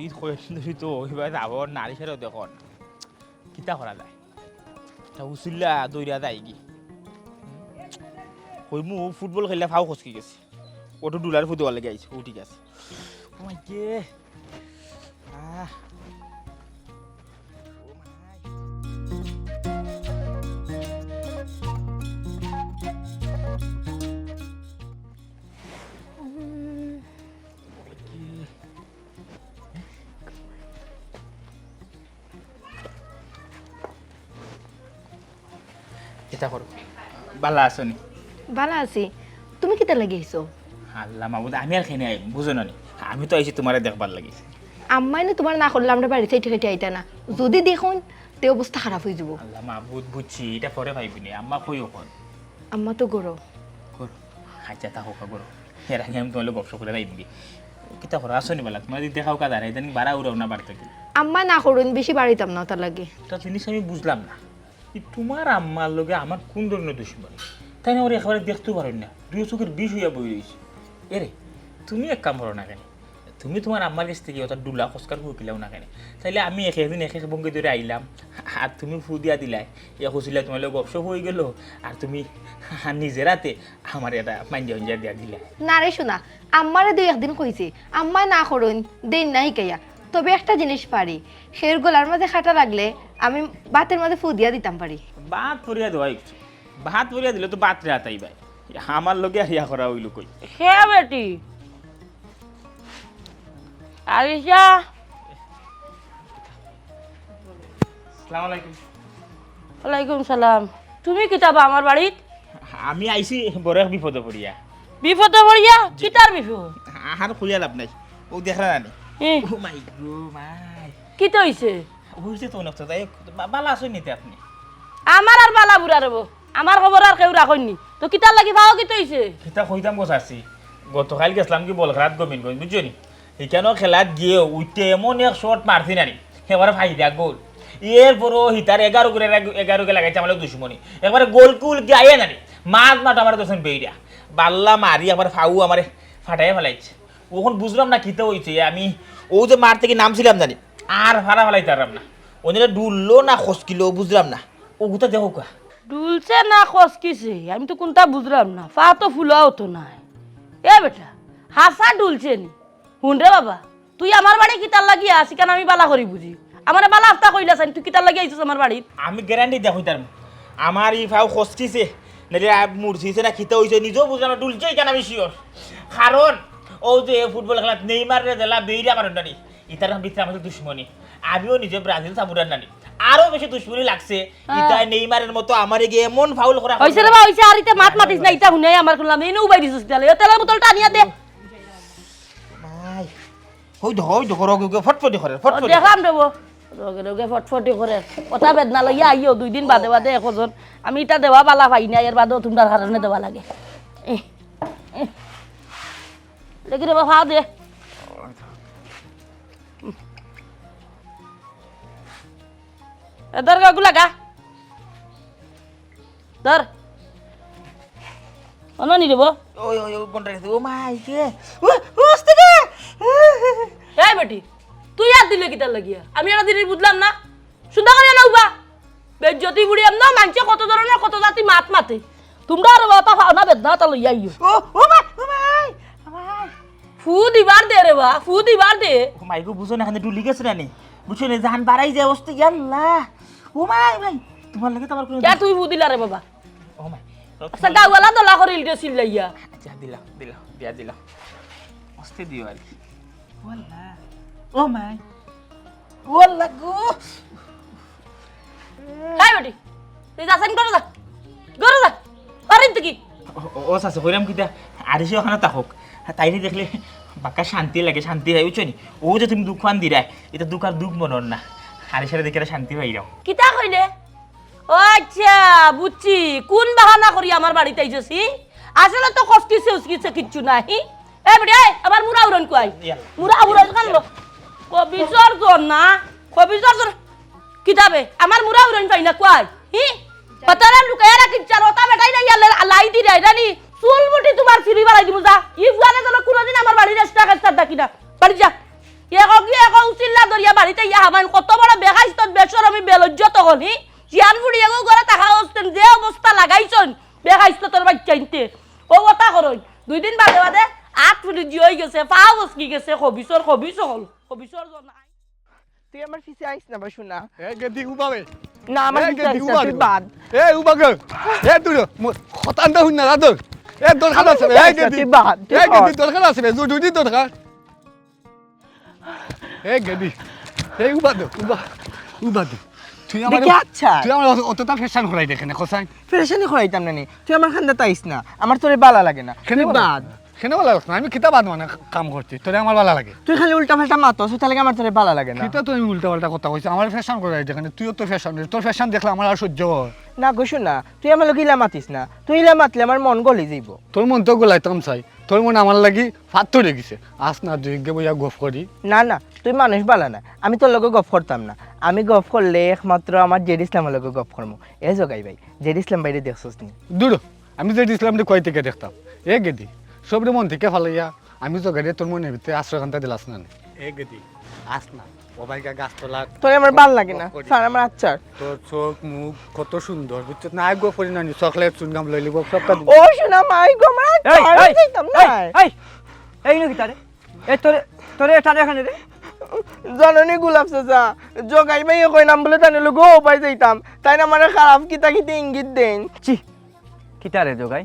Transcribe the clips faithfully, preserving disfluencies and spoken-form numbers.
ই কইল ধরি তো ওইবার আবার নারী ফেরত দেখো না। কিতা করা যায়? তা উসিল্লা দৌড়া যায় কি? কইমু ফুটবল খেললে ফাও খসকি গেছে। ওটু ডুলার ফুটবল লেগে আইছে। ও ঠিক আছে। ও মাই গে। আহ। কিতা করো? বালা আছো নি? বালা আছি। তুমি কিতা লাগি আইছো? আল্লাহ মাবুদ, আমি আর কেনে আইমু, বুঝো না নি? আমি তো আইছি তুমারে দেখবার লাগি। আম্মায় না তুমার না করলে আমরা বাড়িত ইটা কেটে আইতা না। যদি দেখইন, তে অবস্থা খারাপ অই যাইবো। আল্লাহ মাবুদ, বুঝছি, ইটা পরে পাইবি নি। আম্মা কই অখন? আম্মা তো ঘরো। ঘরো? আচ্ছা, তা হোক, ঘরো। এর আগে আমি তুমার লগে গপসপ করি আইমু গি। কিতা করো, আছো নি বালা? তুমার যদি দেখা অউকা দাঁড়াই, ইদানিং বারা উড়াও না বাড়ি থাকি। আম্মায় না করইন, বেশি বাড়িতাম না, অতার লাগি। একটা জিনিস আমি বুঝলাম না। ই তুমার আম্মার লগে আমার কুন ধরনের দুশমনি? তাইন আমারে একবারে দেখতেও পারইন না, দুইও চউখর বিষ অইয়া বই রইছে। এরে, তুমি এক কাম করো না কেনে, তুমি তুমার আম্মার গেছ থাকি অতা ডুলা খসকার ফু কিলাও না কেনে। তাইলে আমি এক একদিন এক এক ভঙ্গি ধরি আইলাম, আর তুমি ফু দিয়া দিলায়, ইয়া কছিলা তুমার লগে গপসপ অই গেলো, আর তুমি নিজের আতে আমারে ইটা মাইঞ্জা-উইঞ্জা দিয়া দিলায়। না রে সোনা, আম্মারে দুই একদিন কইছি, আম্মায় না করইন, দেইন না হিকাইয়া। তবে একটা জিনিস পারি, হের গলার মাঝে কাটা লাগলে আমি ভাতর মাঝে ফু দিয়া দিতাম পারি। ভাত ফরিয়া দেওয়া অইছে। ভাত ফরিয়া দিলে তো ভাতরে আতাইবায়। আমার লগে আর ইয়া করা অইলো কই? হে বেটি। আরিশা। আসসালামু আলাইকুম। ওয়ালাইকুম সালাম। তুমি কিতা বা আমার বাড়িত? আমি আইছি বড় এক বিপদো পড়িয়া। বিপদো পড়িয়া? জি। কিতার বিপদ? আর কইয়া লাভ নাই। অউ দেখরা না নি? এ। ও মাই গো, মাই। কিতা অইছে? অইছে তো অনেক তো, যাই হোক, বা-, বালা আছইন নি তে আপনি? আমার আর বালা বুড়া রে বো। আমার খবর আর কেউ রাখইন নি। তো কিতার লাগি ফাও কিতা অইছে? কিতা কইতাম গো চাচি, গতকাইল গেছলাম গি বল খেলাত গোবিন্দগঞ্জ, বুঝছো নি? হিকানো খেলাত গিয়া উঠতে এমন এক শট মারছি না নি, এবারে ফাইদা গোল। এরপরও হিতার এগারো গোলে, এগারো গোলে লাগাইছে আমার দুশমনি। একবারে গোল কুল গিয়া আইয়া না নি, মাঝ মাঠ আমারে ধরছইন বেইরা। বাল্লা মারি আমার ফাউ আমারে ফাটাইয়া ফালাইছে। অখন বুঝলাম না কিতা অইছে, আমি অউ যে মাঠ থাকি নামছিলাম জানি, আর ফাড়া ফালাইতাম পারলাম না। অনে ডুললো না খসকিলো বুঝলাম না। অগুতা দেখউক্কা। ডুলছে না খসকিছে, আমি তো কুনটা বুঝলাম না। ফা তো ফুলাও তো নায়। এ বেটা, হাছা ডুলছে নি? হুন রে বাবা, তুই আমার বাড়ি কিতার লাগি আস, ইখান আমি বালা করি বুঝি। আমারে বালা আফতা কইলা চাইন, তুই কিতার লাগি আইছস আমার বাড়িত? আমি গ্যারান্টি দিয়া কইতাম, আমার ই ফাও খসকিছে, নাইলে আ-, মুরছিছে না কিতা অইছে, নিজেও বুঝলাম না, ডুলছে ইখান আমি sure। কারণ অউ যে ফুটবল খেলাত নেইমাররে যেলা বেইরা মারইন না নি, ইতার ভিতরে আমার দুশমনি। আমিও নিজে ব্রাজিল সাপোর্টার না নি, আরো বেশি দুশমনি লাগছে। হ্যাঁ। ইতায় নেইমারের মতো আমারে গিয়া এমন ফাউল করা অইছে রে বা, অইছে, আর ইতা মাত মাতিস না, ইতা হুনাই আমার শুনলাম, এই উবাই দিছস তাইলে, এ তেলর বোতলটা আনিয়া দে। মাই। হই দেখো, হই দেখো, রগে রগে ফটফটি করে, ও, ফটফটি। দেখলাম রে বো। রগে রগে ফটফটি করে। অতা বেদনা লইয়া আইও, দুই দিন বাদে বাদে একজন। আমি ইতা দেওয়া বালা পাই না, এর বাদেও তুমরার কারণে দেওয়া লাগে। এ, এ। দেখি রে বা, ফাও দে। এ, ধর গা, গুলা গা। ধর। অনো নি রে বো। ওই, ওই, ওই, বনটা গেছে। ও মাই গে। ও, ও, আস্তে গে। এই বেটি, তুই আর দিলে কিতার লাগিয়া? আমি আর দিলে বুঝলাম না। সুন্দর করি না উবা। বেজ্জতি বুড়ি এমন মানষে কত ধরনের কত জাতি মাত মাতে। তুমরা আর বাতা ফাও না বেদনা তা লইয়া আইও। ও, ও মাই, ও মাই, ও মাই। ফু দিবার দে রে বা, ফু দিবার দে। ও মাই গো, বুঝো না, এখানে ডুলি গেছে না নি? বুঝছো না, জান বাড়াই যায়, অস্তে, ইয়াল্লা। ও মাই, মাই, তোমার লাগে তো আমার কোনো কিয়া তুই ফু দিলা রে বাবা? ও মাই। আচ্ছা, গাওয়ালা দলা করিল রে চিল্লাইয়া। আচ্ছা, দিলাম, দিলাম, দিয়া দিলাম। অস্তে দিও আর কি। ও আল্লাহ। ও মাই। ও আল্লাহ গো। এই বেটি, তুই যা, সাইন করো যা। করো যা। পারিন তো কি? ও, ও, ও চাচা, কইরাম কিতা? আরিশা ওখানো থাকউক। তাইরে দেখলে বাক্কা শান্তি লাগে, শান্তি অয়, বুঝছো নি? অউ যে তুমি দুখ পান দিরায়, ইতা দুখ আর দুখ মনর না। আরিশারে দেখিয়া শান্তি পাইরাম। কিতা কইলে? ও আচ্ছা, বুঝছি। কুন বাহানা করি আমার বাড়িত আইছস, হি? আসলে তো খসকিছে উসকিছে কিচ্ছু নাই, হি? এ বেটি, এই, আমার মুড়া উড়ন কুয়াই? ইয়াল্লা। মুড়া উড়ন কান লো? কবিসর জন না, কবিসর জন। কিতাবে? আমার মুড়া উড়ন পাই না কুয়াই? হি? হতারা লুকাইয়া রাখিস, চার হতা বেটাই না ইয়াল্লা লাই দি রে, জানি? চুল মুঠি তোমার ছিঁড়ি বাড়াই দিমু, যা। ই ফুয়ারে যেন কোনোদিন আমার বাড়ির extra কাজটা ডাকি না। বাড়ি যা। এগো কি এগো উচিল্লা দরিয়া বাড়িত ইয়া হামাইন, কত বড় বেগাইস্ত, বেশরমি, বেলজ্জত অকল হি। জিয়ান ফুড়ি এগো ঘরে থাকা অবস্থান যে অবস্থা লাগাইছইন, বেগাইস্ত তোর বাচ্চা ইনতে। ও ওটা করইন। দুই দিন বাদে বাদে আত ফুলি জিয়া অই গেছে, পা বসকি গেছে, খবিসর, খবিস অকল, খবিসর জন। তুই আমার পিছে আইস না বা শোনা। এ গেদি উবাবে। না, আমার এ পিছে গেদি আইস না, উবাবে। তুই বাদ। এ উবাগে। এ তুই খতান্দা হুন না রাদর। এ দরকার আছে রে, এ গেদি। তুই বাদ, তুই এ গেদি বাদ। দরকার আছে রে, জরুরি দরকার। এ গেদি। এ উবাদে, উবা, উবাদে। তুই আমার দেখি আচ্ছা। তুই আমার অত- অতটা ফ্যাশন করাই দেখে না, কোথায়? ফ্যাশনই করাইতাম না নি। তুই আমার খান্দাত আইস না। আমার তোরে বালা লাগে না। কেনে তুই বালা বাদ। লাগে না? কেনে বালা লাগে না? আমি কিতা বাদ মানে কাম করছি? তোরে আমার বালা লাগে। তুই খালি উল্টা পাল্টা মাতস, তার লাগি আমার তোরে বালা লাগে না। কিতা তুই উল্টা পাল্টা কথা কইছ? আমার ফ্যাশন করাই দেখে না। তুইও তো ফ্যাশন। তোর ফ্যাশন দেখলে আমার আর সহ্য হয়। না গো শোনা, তুই আমার লগে ইলা মাতিস না। তুই ইলা মাতলে আমার মন গলি যাইব। তোর মন তো গলাইতাম চাই। তোর মন আমার লাগি ফাত্তর অই গেছে। আস না, দুইগে বইয়া গফ করি। না, না, তুই মানুষ বালা না। আমি তোর লগে গফ করতাম না। আমি গফ করলে একমাত্র আমার জেড ইসলামর লগে গফ করমু। এ জগাই ভাই, জেড ইসলাম ভাইরে দেখছস নি? দূর, আমি জেড ইসলামরে কই থাকি দেখতাম? এ গেদি, সবরে মন থাকি ফালাইয়া আমি জগাইরে তোর মনর ভিতরে আশ্রয়খান্তা দিলাস না নি? এ গেদি, আস না। ও ভাই গা গাছতলা তোরে আমার বালা লাগে না। গফ করি। স্যার, আমার আচ্ছা। তোর চোখ মুখ কত সুন্দর, বুঝছস না? আই গফ করি না নি, চকলেট চুইংগাম লইলি গফ সবটা দিবি। ও শোনা মাই গো, আমার এই, আচ্ছা, এই, যাইতাম এই, না। এই, এই নু কিতা রে? এই তোরে, তোরে এটা এখানে রে? জানো নি গোলাপ চাচা, জগাই ভাইয়ে কইলাম বলে তাইন লগে ও পাই যাইতাম। তাইন আমারে খারাপ কিতা কিতা ইঙ্গিত দেইন। ছি, কিতা রে জগাই?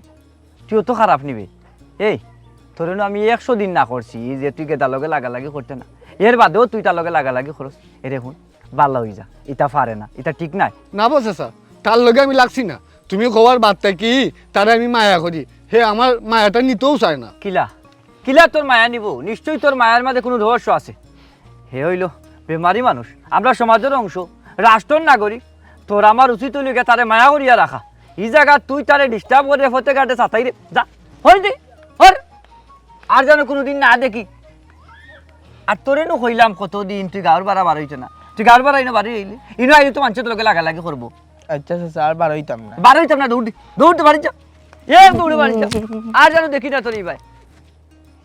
তুইও তো খারাপ নিবে। এই, তোরে নু আমি একশো দিন না করছি যে তুই গেদার লগে লাগালাগি করতে না। এর বাদেও তুই তার লগে লাগালাগি করস। এরে হুন, বালা অই যা। ইতা পারে না, ইতা ঠিক নায়। না বো চাচা, তার লগে আমি লাগছি না। তুমি কওয়ার বাদ থাকি তারে আমি মায়া করি। হে আমার মায়াটা নিতেও চায় না। কিলা? কিলা তোর মায়া নিবো? নিশ্চয়ই তোর মায়ার মাঝে কুনু রহস্য আছে। হে অইলো বেমারি মানুষ, আমরা সমাজর অংশ, রাষ্ট্রর নাগরিক। তোর আমার উচিত অইলো গিয়া তারে মায়া করিয়া রাখা। ই জাগাত তুই তারে disturb করিয়া ফতে ঘাটে সাতাই রে, যা, হর দে, হর। আর যেন কুনুদিন না দেখি। আর তোরে নু কইলাম কতদিন তুই গাউর বারা বারইতে না, তুই গাউর বারা ইনো বারই আইলি, ইনো আইলে তো মানষর লগে লাগালাগি করবো। আচ্ছা চাচা, আর বারইতাম না। বারইতাম না, দৌড় দি, দৌড় দি বাড়ি যা। এ দৌড়ে বাড়ি যা। আর যেন দেখি না তোর ই ভাই।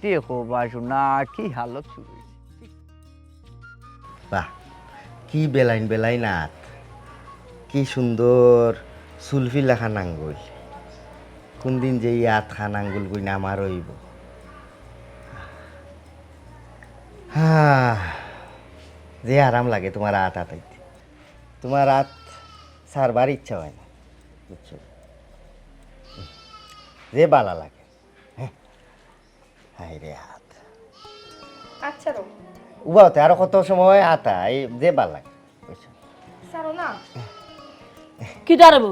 দেখো বা শোনা, কি হালত শুরু অইছে। বাহ, কি বেলাইন বেলাইন আত, কি সুন্দর সুলফি লাখান আঙ্গুল। কুনদিন যে ই আতখান আঙ্গুল গুইন আমার অইবো। হা, যে আরাম লাগে তুমার আত আতাইতে। তুমার আত ছাড়বার ইচ্ছা অয় না, বুঝছো? যে বালা লাগে। হায় রে আত। আচ্ছা রো। উবাওতে আরো কত সময় আতা, এই যে বালা লাগে, বুঝছো? ছাড়ো না। কিতা রে বো?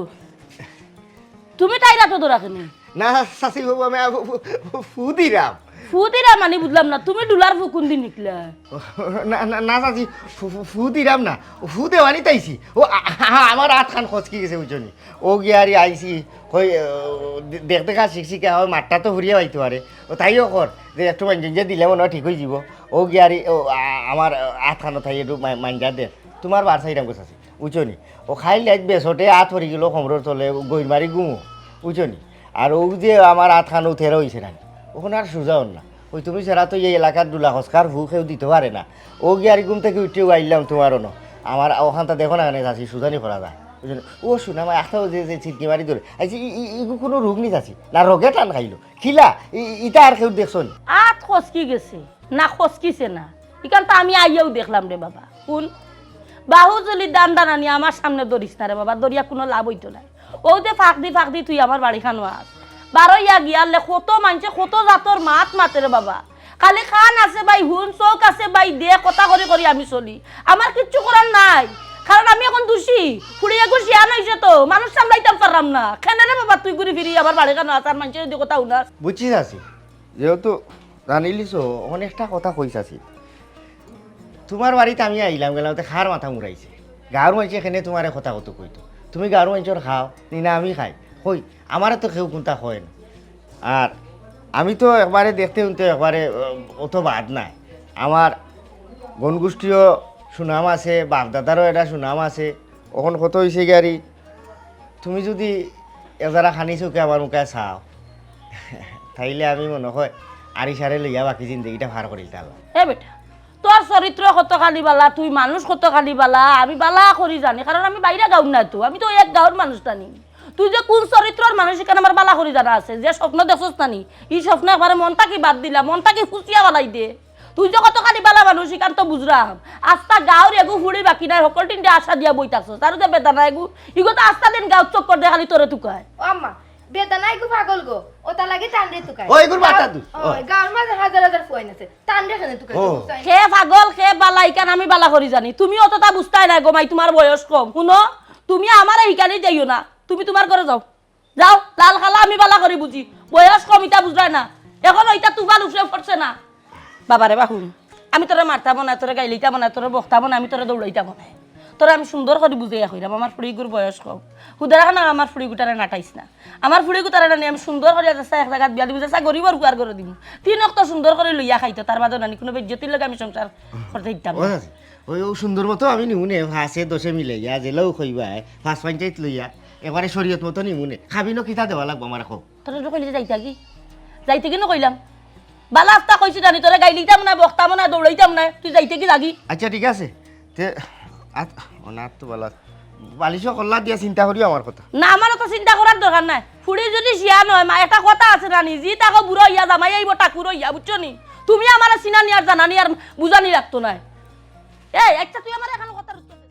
তুমি তাইর আতো ধরা কেনে? না, চাচি বাবু, আমি আ, ফু, ফু, ফু দিরাম। ফু দিরাম মানে বুঝলাম না, তুমি ডুলার ফু কুনদিন নিকলা? না, না, না, চাচি, ফু, ফু, ফু দিরাম না, ফু দেওয়ানি তাইছি। ও, আ, আ, আমার আতখান খচকি গেছে, বুঝছো নি? ও গিয়ারি আইছি, কই, ও, দে-, দেখতে কাজ শিখছি কে, আমার মাঠটা তো ফুরিয়া পাইতে পারে। ও তাইও কর, যে একটু মাইঞ্জা দিলে মনে হয় ঠিক অই যিবো। ও গিয়ারি, ও, আ, আমার আতখানো তাই একটু মা-, মাইঞ্জা দে। তুমার বার চাইরাম গো চাচি। বুঝছো নি? ও খাইল আইজ বেসটে আত পড়ি গেল কোমরর তলে, গইর মারি ঘুমো, বুঝছো নি? আর ও যে আমার আতখান উঠেরও অইছে না, অখন আর সুজা অর না। ওই তুমি ছাড়া তো এই এলাকার ডুলা খসকার ফু কেউ দিতে পারে না। ও গিয়ারি ঘুম থাকি উঠিয়া আইলাম তুমার অনো। আমার অখানতা দেখো না কেনে চাচি, সুজানি করা যায়, বুঝছো নি? ও শোনা, আমার একটাও যে, যে চিরকি মারি ধরে। আইজ ই, ই, ইগু কুনু রোগ নি চাচি, না রোগে টান খাইলো। কিলা, ই, ই, ইতা আর কেউ দেখছো নি? আত খসকি গেছে, না খসকিছে না। ইখান তো আমি আইয়াও দেখলাম রে বাবা। হুন, বাহুজুলি দান দানানি আমার সামনে ধরিস না রে বাবা, ধরিয়া কুনু লাভ অইতো নায়। ও যে ফাঁক দি ফাঁক দি তুই আমার বাড়িখানো আস। বারইয়া গিয়ালে কত মানষে কত জাতর মাত মাতে রে বাবা। খালি কান আছে ভাই হুন, চউখ আছে ভাই দেখ, কথা করি করি আমি চলি। আমার কিচ্ছু করার নাই, কারণ আমি অখন দুষী। ফুড়ি এগু শিয়ান অইছে তো, মানুষ সামলাইতাম পাররাম না। কেনে রে বাবা তুই ঘুরি ফিরি আমার বাড়িখানো আস আর মানষে যদি কথা হুনাস। বুঝছি চাচি, যেহেতু জানিলিছো, অখন একটা কথা কই চাচি। তুমার বাড়িত আমি আইলাম গেলাম, তে কার মাথা মুড়াইছে? গাউর মানষে কেনে তুমারে কথা কত কইতো? তুমি গাউর মানষর খাও, নি না আমি খাই? কই, আমারে তো কেউ কুনতা কয় না। আর আমি তো একবারে দেখতে হুনতে একবারে, আহ, অত বাদ নাই। আমার গণগোষ্ঠীও সুনাম আছে, বাপ দাদারও এটা সুনাম আছে। অখন কত অইছে গিয়ারি, তুমি যদি এজারা খানি চউখে আমার মুখে চাও, তাইলে আমি মনে হয় আরিশারে লইয়া বাকি জিন্দেগিটা পার করিলতাম। এ বেটা, তোর চরিত্র কতখানি বালা, তুই মানুষ কতখানি বালা, আমি বালা করি জানি, কারণ আমি বাইরা গাঁওর না তো, আমি তো এক গাঁওর মানুষ জানি। তুই যে কুন চরিত্রর মানুষ, ইখান আমার বালা করি জানা আছে। যে স্বপ্ন দেখছস না নি, ই স্বপ্ন একবারে মন থাকি বাদ দিলা, মন থাকি ফুসিয়া ফালাই দে। তুই যে কতখানি বালা মানুষ, ইখান তো বুঝরাম। আস্তা গাঁওর এগু ফুড়ি বাকি নাই, হকলটিনরে আশা দিয়া বই থাকছস। আর যে বেদানা এগু, ইগু তো আস্তা দিন গাঁওত চক্কর দে, খালি তোরে তুকায়। ও আম্মা, বেদানা এগু পাগল গো, অতার লাগি তানরে তুকায়। ও, এগুর বাতা তুই। ও, ও। গাঁওর মাঝে হাজার হাজার ফুয়াইন আছে, তানরে কেনে তুকায় ও। তুকায়? কে পাগল, কে বালা, ইখান আমি বালা করি জানি। তুমি অততা বুঝতায় না গো মাই, তুমার বয়স কম। হুনো, তুমি আমারে হিকানি যাইও না, তুমি তুমার ঘরো যাও। যাও, লাল কালা আমি বালা করি বুঝি। বয়স কম, ইতা বুঝরায় না। অখন ইতা তুফান উফরে পড়ছে না। বাবারে বা হুন, আমি তোরে মারতাম না, তোরে গাইলিতাম না, তোরে বকতাম না, আমি তোরে দৌড়াইতাম না। তোরে আমি সুন্দর করি বুঝাইয়া কইরাম, আমার ফুড়িগুর বয়স কম। হুদারা খানা আমার ফুড়িগুটারে নাটাইস না। আমার ফুড়িগুটারে নানি আমি সুন্দর করি আজ এক জাগাত বিয়া দিমু, যেসা গরিবর ফুয়ার ঘরো দিমু। তিন অক্ত সুন্দর করি লইয়া খাইতো, তার বাদে নানি কুনু বেইজ্জতির লগে আমি সংসার করতে দিতাম না। ওই, ওই, ও সুন্দর মতো আমি নিমুনে, পাঁচে দশে মিলাইয়া, যেলাও কইবায়, পাঁচ পঞ্চায়েত লইয়া, একবারে শরীয়ত মতো নিমুনে। খাবিনো কিতা দেওয়া লাগবো আমার কও? তোরে তো কইলে যাইতা কি? যাইতে কি না কইলাম? বালা আস্তা কইছি জানি, তোরে গাইলিতাম না, বকতাম না, দৌড়াইতাম না, তুই যাইতে কি লাগি? আচ্ছা, ঠিক আছে। তে, আত-, ও না, তো বালা। বালিশও কল্লা দিয়া চিন্তা করিও আমার কথা। না, আমারও তো চিন্তা করার দরকার নাই। ফুড়ি যদি শিয়ান অয়, মা, একটা কথা আছে না নি, জি তাকো বুড়া অইয়া জামাই আইবো টাকুর অইয়া, বুঝছো নি? তুমি আমারে চিনানি আর জানানি আর বুঝানি লাগতো নায়। এই, একটা তুই আমার এখন কথার উত্তর দে।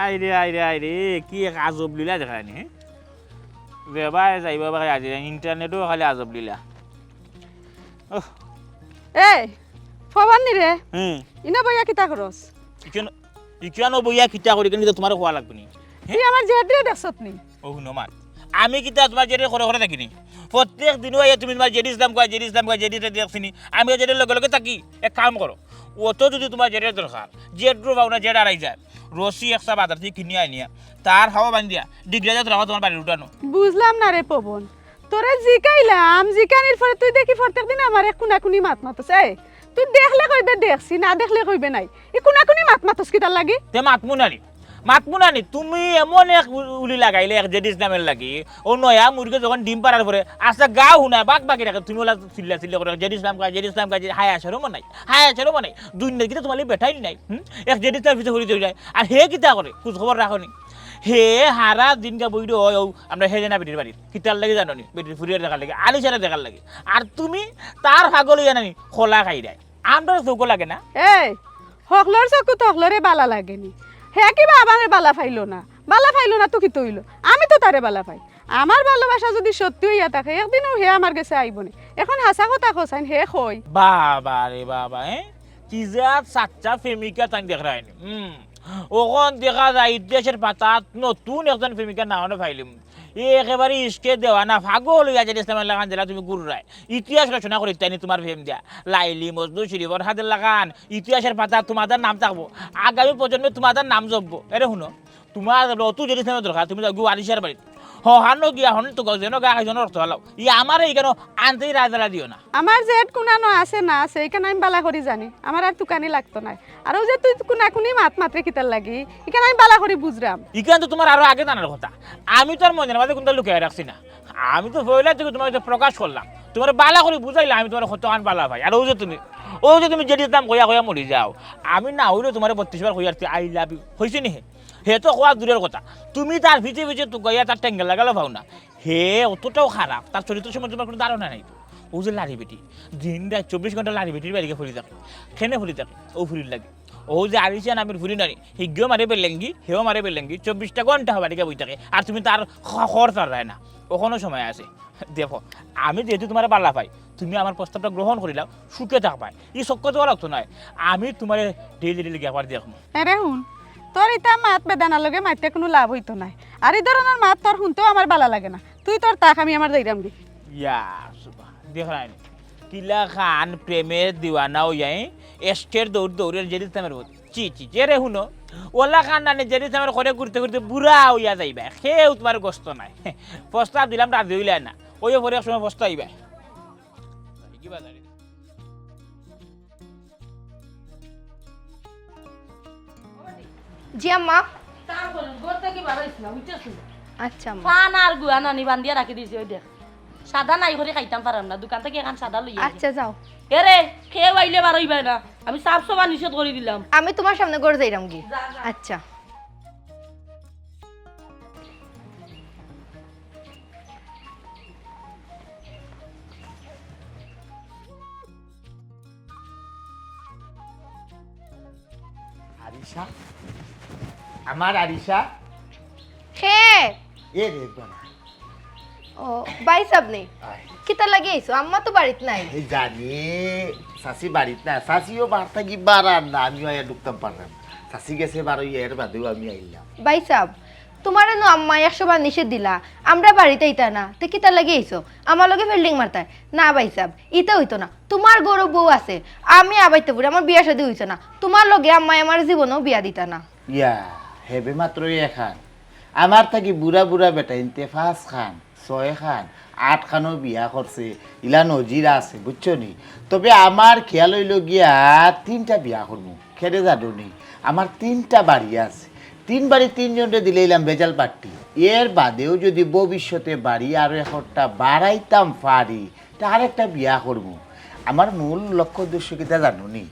আইরে, আইরে, আইরে, কি এক আজব লীলা দেখায়নি, হ্যাঁ? যেবায় যাইবা বায় আজি ইন্টারনেটও খালি আজব লীলা। ওহ। এই, ফবান নি রে? হুম। ইনা বইয়া কিতা করস? ইখান, ইখানো বইয়া কিতা করি, কিন্তু তুমারে কওয়া লাগবে নি। তুই আমার জেদরে দেখছত নি? ও হুনো মাত। আমি কিতা তুমার জেদরে করে করে থাকি নি? প্রত্যেক দিনও আইয়া তুমি তুমার জেদ ইসলাম কয়, জেদ ইসলাম কয়, জেদ ইসলাম দেখছি নি। আমি জেদর লগে লগে থাকি। এক কাম করো, অত যদি তুমার জেদর দরকার, জেদ রো পাও না, জেদ আড়াই যায়। রশি একটা বাজার থাকি কিনিয়া আনিয়া, তার হাওয়া বান্ধিয়া, ডিগরা জাত রাখো তুমার বাড়ির উঠানো। বুঝলাম না রে পবন, তোরে জিকাইলাম, জিকানির পরে তুই দেখি প্রত্যেক দিন আমারে কুনাকুনি মাত মাতস। এই, তুই দেখলে কইবে দেখছি, না দেখলে কইবে নাই। ই কুনাকুনি মাত মাতস কিতার লাগি? তে মাতমু না নি, মাতমু না নি, তুমি এমন এক উ-, উলি লাগাইলে এক জেড ইসলামের লাগি, ও নয়া মুরগে যখন ডিম পাড়ার পরে আস্তা গাঁও হুনায় বাক বাকি রাখে, তুমি ওলা চিল্লা চিল্লা করে, "জেড ইসলাম কয়, জেড ইসলাম কয়", জেড-, হায়া শরমও নাই, হায়া শরমও নাই। দুনিয়ার কিতা তুমার লাগি বেটাইন নাই, হুম? এক জেড ইসলাম পিছে ঘুরি চলে যায়। আর হে কিতা করে? খোঁজ খবর রাখো নি? হে হারা দিন গা বই রয়, ও আমরা হেজে না বেটির বাড়িত। কিতার লাগি জানো নি? বেটির ফুরিয়ার দেখার লাগি, আলিশারে দেখার লাগি। আর তুমি তার পাগল অইয়া নানি, খোলা খাই দেয়। আমরার চউখো লাগে না? এই, হকলর চউখো তো হকলরে বালা লাগে নি। হে কিবা আমারে বালা পাইলো না? বালা পাইলো না তো কিতা অইলো? আমি তো তারে বালা পাই। আমার ভালোবাসা যদি সত্যি অইয়া থাকে, একদিনও হে আমার গেছে আইবো নি। এখন হাছা কথা কছাইন, হে কই? বাবা রে বাবা, এ? কি জাত সাচ্চা প্রেমিকা তাইন দেখরায়নি। হুম। অখন দেখা যায় ইতিহাসের পাতাত নতুন একজন প্রেমিকার নাম আমি পাইলিমু। এ একেবারে ইশকে দেওয়ানা, পাগল অইয়া জেড ইসলামের লাখান যেলা তুমি ঘুররায়। ইতিহাস রচনা করিতায়নি তুমার প্রেম দিয়া। লাইলি মজনু, শিরি ফরহাদের লাখান ইতিহাসের পাতাত তুমার নাম থাকবো। আগামী প্রজন্মে তুমার নাম জপবো। এরে হুনো, তুমার অত জেড ইসলামের দরকার, তুমি যাও গিয়া আলিশার বাড়িত। হহানো গিয়া হন তো গজেনো গা খাইজনো রক্ত হালাও। ই আমারে ইখানো আনতেই রায় জ্বালা দিও না। আমার জেড কুনানো আছে না আছে, ইখান আমি বালা করি জানি। আমার আর তুকানি লাগতো নায়। আর অউ যে তুই কুনাকুনি মাত মাতরে কিতার লাগি, ইখান আমি বালা করি বুঝরাম। ইখান তো তুমার আরো আগে জানার কথা। আমি তো আর মনের মাঝে কুনটা লুকাইয়া রাখছি না। আমি তো পয়লা থাকি তুমার কাছে প্রকাশ করলাম। তুমারে বালা করি বুঝাইলাম আমি তুমারে কতখান বালা পাই। আর অউ যে তুমি, অউ যে তুমি জেড ইসলাম কইয়া কইয়া মরি যাও। আমি না অইলেও তুমারে বত্রিশ বার কইয়া আর তুই I love you। অইছে নি হে? হে তো কওয়া দূরের কথা, তুমি তার পিছে পিছে তুকাইয়া তার টেঙ্গা লাগালো পাও না। হে অতটাও খারাপ, তার চরিত্র সম্বন্ধে তুমার কুনু ধারণা নাই তো। অউ যে লাড়ি বেটি, দিন রাইত চব্বিশ ঘন্টা লাড়ি বেটির বাড়িত পড়ি থাকে। কেনে পড়ি থাকে? অউ ফুরির লাগি। অউ যে আলিশা নামের ফুরি নানি, হিগিও মারে বেলেঙ্গি, হেও মারে বেলেঙ্গি, চব্বিশটা ঘন্টা বাড়িত বই থাকে। আর তুমি তার খ-, খর তার রায় না। অখনো সময় আছে। দেখো, আমি যেহেতু তুমারে বালা পাই, তুমি আমার প্রস্তাবটা গ্রহণ করিলাও, সুখে থাকবায়। ই চক্কর দেওয়া লাগতো নায়। আমি তুমারে ডেইলি ডেইলি গিয়া আবার দেখমু। এরে হুন, তোর ইতা মাত বেদানার লগে মাতিয়া কুনু লাভ অইতো নায়। আর ই ধরনর মাত তোর হুনতেও আমার বালা লাগে না। তুই তোর থাক, আমি আমার যাইরাম গি। ইয়া, সুবহান। দেখরায়নি? কিলাখান প্রেমের দিওয়ানা অইয়া, এ? এশকের দৌড় দৌড়ের জেড ইসলামের মতো। ছি, ছি, ছি, এরে হুনো। অলাখান নানি জেড ইসলামের ঘরে ঘুরতে ঘুরতে বুড়া অইয়া যাইবায়। কেউ তুমার গোস্ত নাই। প্রস্তাব দিলাম, রাজি অইলায় না। অউ পরে এক সময় পস্তাইবায়। জি আম্মা। তাড়াতাড়ি ঘর থাকি বারাইস না, বুঝছস নি? আচ্ছা আম্মা। পান আর গুয়া নানি বান্ধিয়া রাখি দিছি, অউ দেখ। সাদা নাই করি খাইতাম পারাম না, দোকান থাকি এখান সাদা লইয়া আই। আচ্ছা, যাও। এরে, কেউ আইলে বারইবায় না, আমি সাফ সফা নিষেধ করি দিলাম। আমি তুমার সামনে ঘর যাইরামগি। যা, যা। আচ্ছা। আরিশা, আমার আরিশা। কে? এ রে বাবা। ও, ভাইসাব নি? আয়। কিতা লাগি আইছো? আম্মা তো বাড়িত নাই। এই জানি, চাচি বাড়িত না। চাচিও বার থাকি বারার না, আমিও আইয়া ঢুকতাম পারলাম। চাচি গেছে বারইয়া, এর বাদেও আমি আইলাম। ভাইসাব, তুমারে নু আম্মায় একশো বার নিষেধ দিলা, আমরা বাড়িত আইতা না, তে কিতা লাগি আইছো? আমার লগে ফিল্ডিং মারতায়? না ভাইসাব, ইতা অইতো না। তুমার ঘরো বউ আছে, আমি আবাইতে ফুরি, আমার বিয়া শাদি অইছে না। তুমার লগে আম্মায় আমার জীবনেও বিয়া দিতা না। ইয়া, হেবে মাত্রই এখান। আমার থাকি বুড়া বুড়া বেটাইন্তে পাঁচ খান, ছয় খান, আট খানও বিয়া করছে, ইলা নজির আছে, বুঝছো নি? তবে আমার খেয়াল অইলো গিয়া তিনটা বিয়া করমু। কেনে জানো নি? আমার তিনটা বাড়ি আছে, তিন বাড়ি তিনজনরে দিলাইলাম ভেজাল পার্টি। এর বাদেও যদি ভবিষ্যতে বাড়ি আরো একটা বাড়াইতাম পারি, তে আরেকটা বিয়া করমু। আমার মূল লক্ষ্য উদ্দেশ্য কিতা জানো নি?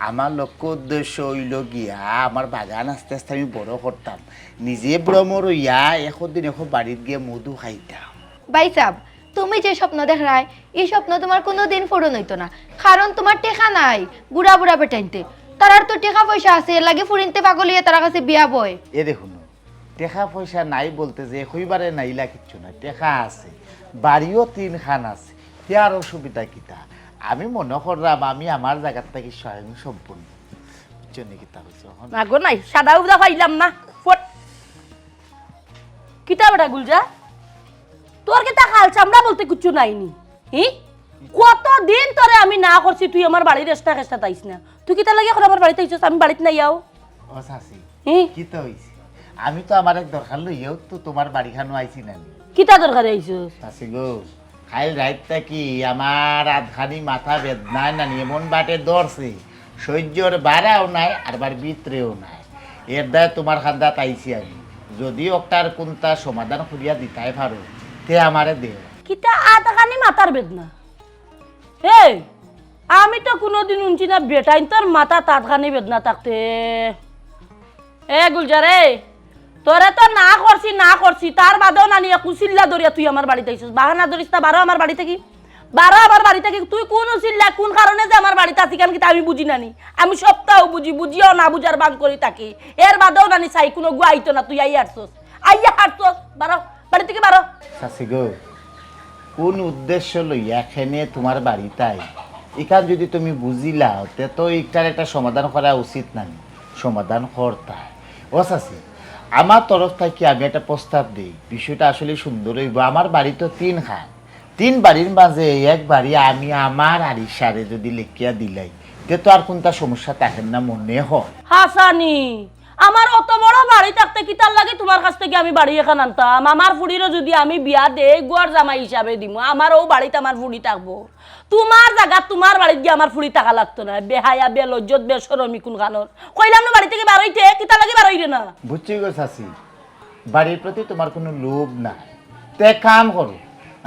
আমার লক্ষ্য উদ্দেশ্য অইলো গিয়া আমার বাগান আস্তে আস্তে আমি বড় করতাম, নিজে ভ্রমর অইয়া একদিন এক বাড়িত গিয়া মধু খাইতাম। ভাইসাব, তুমি যে স্বপ্ন দেখরায়, ই স্বপ্ন তুমার কুনুদিন পূরণ অইতো না, কারণ তুমার টেকা নাই। বুড়া বুড়া বেটাইন্তে, তারার তো টেকা পয়সা আছে, এরলাগি ফুড়িন্তে পাগল অইয়া তারার কাছে বিয়া বয়। এ দেখো নু, টেকা পয়সা নাই বলতে যে কইবারে নাইলা কিচ্ছু না, টেকা আছে, বাড়িও তিন খান আছে, তে আর অসুবিধা কিতা? আমি মনো কররাম আমি আমার জাগাত থাকি স্বয়ং সম্পূর্ণ। বুঝছো নি কিতা কইছি অখন? না গো নাই, সাদা উদা পাইলাম না। ফট। কিতা বেটা গুলজা? তোর কিতা খাল চামড়া বলতে কিচ্ছু নাই নি? হি? কতদিন তোরে আমি না করছি তুই আমার বাড়ির এস্তা কেস্তা আইস না। তুই কিতা লাগি অখন আমার বাড়িত আইছস? আমি বাড়িত নাই আও। ও চাচি, হি? কিতা অইছে? আমি তো আমার এক দরকার লইয়াউ তো তুমার বাড়িখানো আইছি না নি। কিতা দরকারে আইছস? চাচি গো, কাইল রাইত থাকি আমার আধখানি মাথা বেদনায় নানি এমন বাটে ধরছে, সইজ্জর বারাও নাই, আর বার ভিতরেও নাই। এর দায় তুমার কান্দাত আইছি আমি। যদি অকটার কুন্তা সমাধান করিয়া দিতায় পারো, তে আমারে দেও। কিতা আধখানি মাথার বেদনা? এই, আমি তো কুনুদিন হুনছি না বেটাইন্তর মাথাত আধখানি বেদনা থাকতে। এ গুলজার, এ, তোরে তো না করছি, না করছি, তার বাদেও নানি একু চিল্লা ধরিয়া তুই আমার বাড়িত আইছস। বাহানা ধরিস না, বারো আমার বাড়ি থাকি। বারো আমার বাড়ি থাকি। তুই কুন চিল্লা, কুন কারণে যে আমার বাড়িত আছস, ইখান কিতা আমি বুঝি না নি। আমি সবতাউ বুঝি, বুঝিয়াও না বুঝার ভান করি থাকি। এর বাদেও নানি চাই কুনুগু আইতো না, তুই আইয়া হারছস। আইয়া হারছস, বারো, বাড়ি থাকি বারো। চাচি গো, কুন উদ্দেশ্য লইয়া কেনে তুমার বাড়িত আই? ইখান যদি তুমি বুঝিলাও, তে তো ইটার একটা সমাধান করা উচিত নানি? সমাধান করতায়। ও চাচি, আমার তরফ থাকি আমি একটা প্রস্তাব দেই, বিষয়টা আসলে সুন্দর অইবো। আমার বাড়ি তো তিন খান, তিন বাড়ির মাঝে এক বাড়ি আমি আমার আরিশারে যদি লেখিয়া দিলাই, তে তো আর কুন্তা সমস্যা থাকের না মনে হয়। হাছানি, আমার অত বড় বাড়ি থাকতে কিতার লাগি তুমার কাছ থাকি আমি বাড়ি এখান আনতাম? আমার ফুড়িরে যদি আমি বিয়া দেই, ঘর জামাই হিসাবে দিমু, আমার অউ বাড়িত আমার ফুড়ি থাকবো। তুমার জাগাত তুমার বাড়িত গিয়া আমার ফুড়ি থাকা লাগতো না। বেহায়া, বেলজ্জত, বেশরমি কুনখানর। কইলাম না বাড়ি থাকি বারইতে, কিতার লাগি বারইরে না? বুঝছি গো চাচি, বাড়ির প্রতি তুমার কুনু লোভ নাই। তে কাম করো,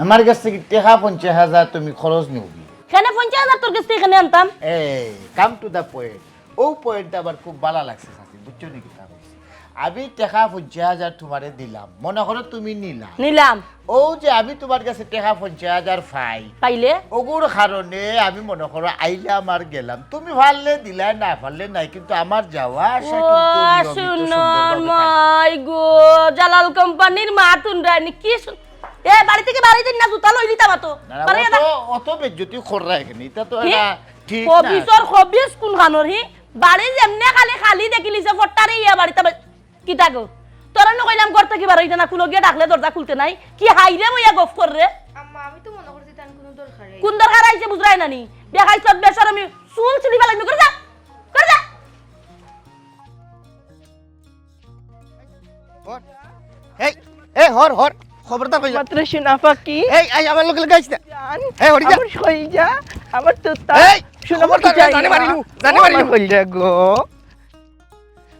আমার গেছ থাকি টেকা পঞ্চাশ হাজার তুমি খরচ নিওগি। কেনে পঞ্চাশ হাজার তোর গেছ থাকি কেনে আনতাম? এই, come to the point। অউ point টা আমার খুব ভালা লাগছে চাচি, বুঝছো নি কিতা কইছি? আমি টেকা পঞ্চাশ হাজার তুমারে দিলাম, মনো করো তুমি নিলা। নিলাম। অউ যে আমি তুমার গেছে টেকা পঞ্চাশ হাজার পাই, পাইলে? অগুর কারণে আমি মনো করো আইলাম আর গেলাম। তুমি পারলে দিলায়, না পারলে নাই, কিন্তু আমার যাওয়া আসা কিন্তু নিয়মিত সুন্দরভাবে থাকবে। মাই গো, জালাল কোম্পানির মাত হুনরায়নি, কি শু-, এ, বাড়ি থাকি বারই দিন না, জুতা লইলিতাম তো। না, না, বারই অত, না। অত বেজ্জতি কররায় কেনে, ইতা তো হে? এটা ঠিক না। খবিসর খবিস কুনখানর হি? বাড়ি যেমনে খালি খালি দেখিলিছে, ফট্টারে ইয়া বাড়িত আবার কিতা গো? তোরে নু কইলাম ঘর থাকি বারইতে না, কুনু গিয়া ডাকলে দরজা খুলতে নাই। কি হাইরে বইয়া গফ কররে? আম্মা, আমি তো মনো করছি তান কুনু দরকারে। কুন দরকার আইছে বুঝরায় না নি? বেহাইছত বেশরমি, চুল ছিড়ি ফালাইমু, করে যা। করে যা। হর। এই, এই, হর, হর। খবরদার কইলা। মাত্র সোনা পাখি। এই, এই, আমার লগে লগে আইস না। জান, এই, হরি যা। আমার কইজা, আমার তোতা। এই, সোনা পাখি খবরদার, যাই জানে না। মারিলু, জানে ও, আমার মারিলু। কইজা গো।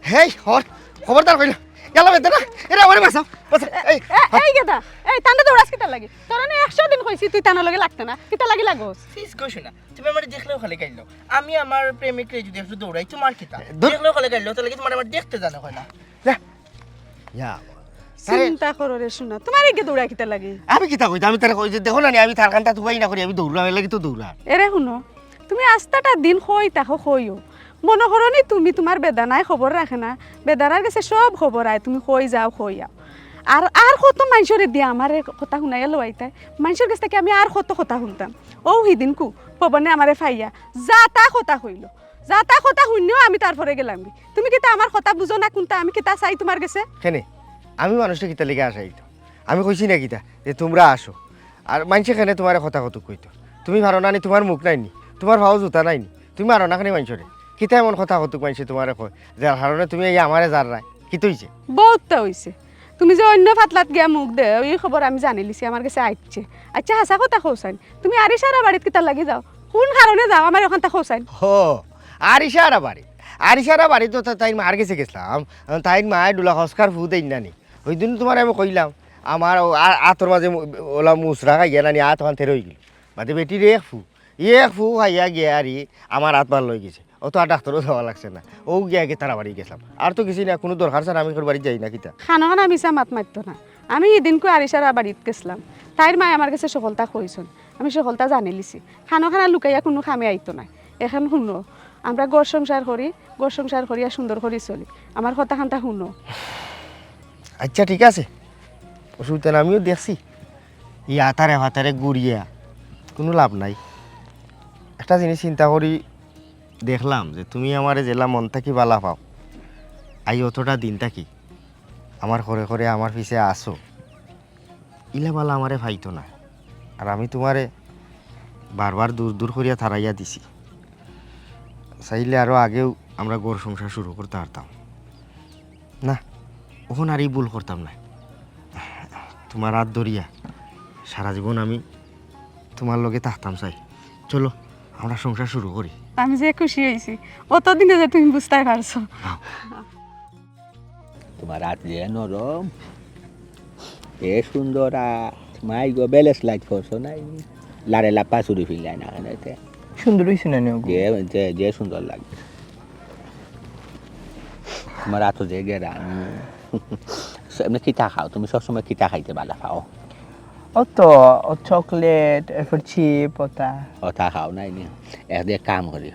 হেই, হর, খবরদার কইলা। গেল বেদে না। এরে, আমারে বাঁচাও, বাঁচাও। এই, এ, এই গেদা, এই তানরে দৌড়াস কিতার লাগি? তোরে না একশো দিন কইছি তুই তানর লগে লাগতে না, কিতার লাগি লাগোস? প্লিজ কইস না, তুমি আমারে দেখলেও খালি গাইল দাও। আমি আমার প্রেমিকরে যদি একটু দৌড়াই, তোমার কিতা? দৌড়- দেখলেও খালি গাইল দাও, তাহলে কি তোমার আমার দেখতে জানো হয় না? যা। ইয়া, তারে চিন্তা করো রে সোনা, তোমার এগে দৌড়া কিতার লাগি? আমি কিতা কইতাম? আমি তারে কই যে, "দেখো না নি, আমি তার কান্তা তুবাই না করি, আমি দৌড়াম, এর লাগি তো দৌড়া।" এরে হুনো, তুমি আস্তাটা দিন কই থাকো কইও। মনো করো নি তুমি তোমার বেদানায় খবর রাখে না, বেদানার গেছে সব খবর আয়, তুমি কই যাও কই আও। আর, আর কত মাইনষরে দিয়া আমারে কথা হুনাইয়া লওয়াইতায়, মাইনষর গেছ থাকি আমি আর কত কথা হুনতাম। অউ হিদিনকু পবনে আমারে ফাইয়া যা তা কথা কইলো, যা তা কথা হুনিয়াও আমি তারপরে গেলাম গি। তুমি কিতা আমার কথা বুঝো না কুনতা? আমি কিতা চাই তোমার গেছে? কেনে? আমি মানুষরে কিতার লাগি আশাইতাম? আমি কইছি না কিতা যে তুমরা আসো? আর মাইনষে কেনে তুমারে কথা কতুক কইতো? তুমি পারো না নি, তুমার মুখ নাই নি, তুমার পাও জুতা নাই নি, তুমি মারো না কেনে মাইনষরে? কিতা এমন কথা কতুক মাইনষে তুমারে কয়, যার কারণে তুমি এই আমারে জাররায়? কিতা অইছে? বউততা অইছে। তুমি যে অইন্য ফাতলাত গিয়া মুখ দেও, ই খবর আমি জানিলিছি, আমার গেছে আইছে। আইচ্ছা, হাছা কথা কও চাইন, তুমি আরিশারা বাড়িত কিতার লাগি যাও? কুন কারণে যাও? আমারে অখানতা কও চাইন। হ, আরিশারা বাড়ি, আরিশারা বাড়িত তো তা-, তাইর মার গেছে গেছলাম। তাইর মায় ডুলা খসকার ফু দেইন না নি। অউ দিন তুমারে আমি কইলাম, আমার অউ আ-, আতর মাঝে মু-, অলা মুসরা খাইয়া না নি, আত অখান তেরো অইগেল। বাদে বেটির এক ফু, এক ফু খাইয়া গিয়া আরি আমার আত বার লই গেছে। অউ তো আর ডাক্তরো যাওয়া লাগছে না। অউ গিয়া গিয়া তারা বাড়ি গেছলাম। আর তো গেছি না, কুনু দরকার ছাড়া আমি কেউর বাড়িত যাই না কিতা। খানো খানা মিছা মাত মাতিও না। আমি হিদিনকু আরিশারা বাড়িত গেছলাম। তাইর মায় আমার গেছে হকলতা কইছইন। আমি হকলতা জানিলিছি। খানো খানা লুকাইয়া কুনু কামে আইতো নায়। অখন হুনো, আমরা ঘর সংসার করি, ঘর সংসার করিয়া সুন্দর করি চলি। আমার কথা খানতা হুনো। আইচ্ছা, ঠিক আছে, অসুবিধা নাই, আমিও দেখছি। ই আতারে ফাতারে ঘুরিয়া কুনু লাভ নাই। একটা জিনিস চিন্তা করি দেখলাম যে তুমি আমারে যেলা মন থাকি বালা পাও, আইজ অতটা দিন থাকি আমার ঘরে ঘরে আমার পিছে আছো, ইলা বালা আমারে পাইতো না। আর আমি তুমারে বারবার দূর দূর করিয়া তাড়াইয়া দিছি। চাইলে আরো আগেউ আমরা ঘর সংসার শুরু করতা পারতাম। না, অখন আর ই ভুল করতাম না। তুমার আত ধরিয়া সারা জীবন আমি তুমার লগে থাকতাম চাই। চলো, আমরা সংসার শুরু করি। আমি যে খুশি অইছি, অতদিনে যে তুমি বুঝতায় পারছো। তুমার আত যে নরম, এ সুন্দর আত, মাই গো, বেলেস লাইট করছো নাই? লারে লাপা চুরি ফিরলাই না কেনে এতে? সুন্দর অইছে না নি ওগু? যে, যে, যে সুন্দর লাগে। তুমার আতো যে গেরান। এমনে কিতা খাও? তুমি সবসময় কিতা খাইতে বালা পাও? অত, অ চকলেট, এরপর চিপ, অতা। অতা খাও নাই নি? এক দিয়ে কাম করি।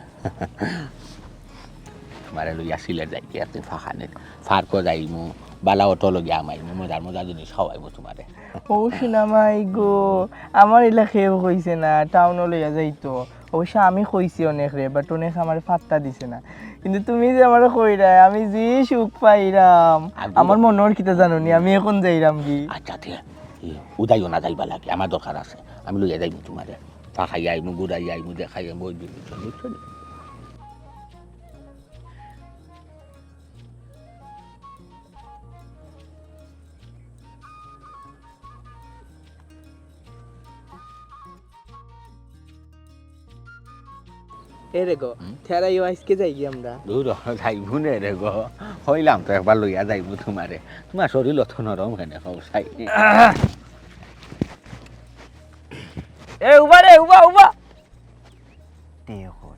তুমারে লইয়া সিলেট যাইতে একদিন ফাঁকানিত। ফার্কো যাইমু, বালা অটো লইয়া আমাইমু, মজার মজার জিনিস খাওয়াইমু তুমারে। ও সোনা মাই গো, আমার ইলা কেউ কইছে না, টাউনো লইয়া যাইতো। অবশ্য আমি কইছি অনেকরে, but অনেকে আমারে পাত্তা দিছে না। কিন্তু তুমি যে আমারে কইরায়, আমি যে সুখ পাইরাম, আগুন। আমার মনর কিতা জানো নি, আমি অখন যাইরাম গি। আচ্ছা, ঠিক আছে। এ, উদাইও না যাইবা লাগে, আমার দরকার আছে। আমি লইয়া যাইমু তুমারে। ফাঁকাইয়া আইমু, ঘুরাইয়া আইমু, দেখাইয়া আইমু, ওই দিন, বুঝছো নি? এ রে গো, হুম? ঠেরাইও আইজকে যাইগি আমরা। দূর হ, যাইবো নে রে গো। কইলাম তো একবার লইয়া যাইবো তুমারে। তুমার শরীর অত নরম কেনে, কও চাই। এ, উবা রে, উবা, উবা। তে কই।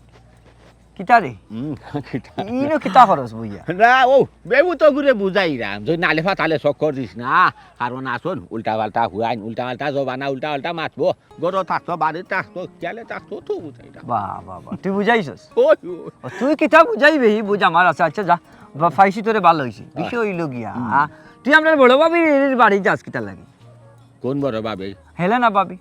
কিতা রে? হুম, কিতা? ইনো কিতা খরচ বইয়া? না, ও, বেবু তো ঘুরে বুঝাইরাম, যে নালে ফাতালে চক্কর দিস না। কারণ আসুন, উল্টা পাল্টা হুয়াইন, উল্টা পাল্টা জবানা, উল্টা পাল্টা মাতবো। গরো থাকতো, বাড়ি থাকতো, খেয়ালে থাকতো, তো বুঝাইরাম। বাহ, বাহ, বাহ, তুই বুঝাইছস? ওই, ওই। ও, তুই কিতা বুঝাইবে, ই বুঝ আমার আছে। আচ্ছা, যা, বা-, পাইছি তোরে, ভালা অইছে। বিষয় অইলো গিয়া, হুম। আ, তুই আমরার বড় ভাবির বাড়ি যাস কিতা লাগি? কোন বড় ভাবি? হেলেনা ভাবি।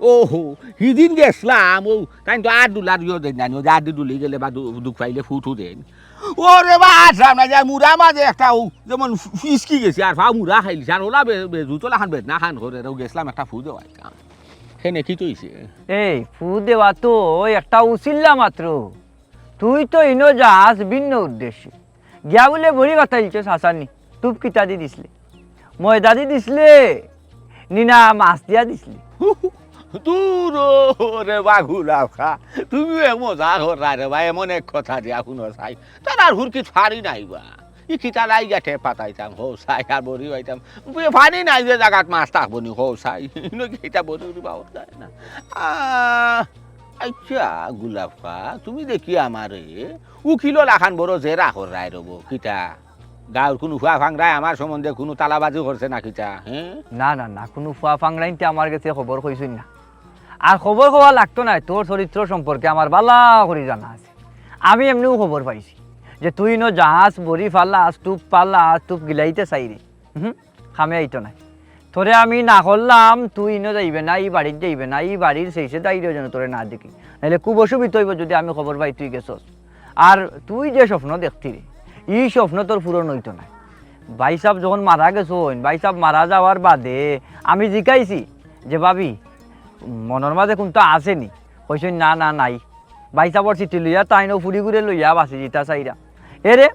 ওহো, হিদিন গেছলাম, ও, তাইন তো আর ডুলার ইয়ে দেইন না, ও যে আর ডুলি গেলে বা দু-, দুখ পাইলে ফুটু দেইন। ওরে বা, আসলাম না, যে মুড়া মাঝে একটা, ও, যেমন ফিসকি গেছে, আর ফাও মুড়া খাইলিছে, আর ওলা বে-, বে-, জুতোলা খান বেদনা খান করে, ও গেছলাম একটা ফু দেওয়াইতাম। কেনে কিতা অইছে? এই, ফু দেওয়া তো ওই একটা উছিল্লা মাত্র। তুই তো ইনো যাস ভিন্ন উদ্দেশ্যে। গিয়া বুলে বড়ি বাতাইলছস হাসানি। তুপ কিতা দি দিছলে? ময়দা দি দিছলে? নি না মাছ দিয়া দিছলে? দূর ও রে বাগুলা খা। তুমিও এক মজা কররা রে বা, এমন এক কথা দিয়া হুনো চাই। তার আর হুরকি ছাড়ি নাই বা। ই কিতা লাই গাঠে পাতাইতাম, হো চাই, আর বড়ি হইতাম। বুয়ে পানি নাই যে জাগাত মাছ থাকবো নি, হো চাই। ইনো কিতা বড়ি উড়ি বাবদ যায় না। আহ, আচ্ছা, গুলাফা, তুমি দেখি আমারে উকিল লাখান বড় জেরা কররায় রবো, কিতা? গাঁওর কুনু ফুয়া ফাংরায় আমার সম্বন্ধে কুনু তালাবাজি করছে না কিতা, হ্যাঁ? না, না, না, কুনু ফুয়া ফাংরাইন্তে আমার গেছে খবর কইছইন না। আর খবর কওয়া লাগতো নায়, তোর চরিত্র সম্পর্কে আমার বালা করি জানা আছে। আমি এমনেউ খবর পাইছি যে তুই ইনো জাহাজ বড়ি ফালাস, তুপ ফালাস, তুপ গিলাইতে চাইরে। হুম, কামে আইতো নায়। তোরে আমি না করলাম, তুই ইনো যাইবে না, ই বাড়িত যাইবে না, ই বাড়ির শেষে দাঁড়িয়ে যেন তোরে না দেখি, নাইলে খুব অসুবিধা হইব যদি আমি খবর পাই তুই গেছস। আর তুই যে স্বপ্ন দেখতি রে, ই স্বপ্ন তোর পূরণ হইতো নায়। ভাইসাব যখন মারা গেছইন, ভাইসাব মারা যাওয়ার বাদে আমি জিকাইছি যে, "ভাবি, মনর মাঝে কুন্তা আছে নি?" কইছইন, "না, না, নাই।" ভাইসাবর চিঠি লইয়া তাইন অউ ফুড়িগুরে লইয়া বাচি যিতা চাইরা। এরে,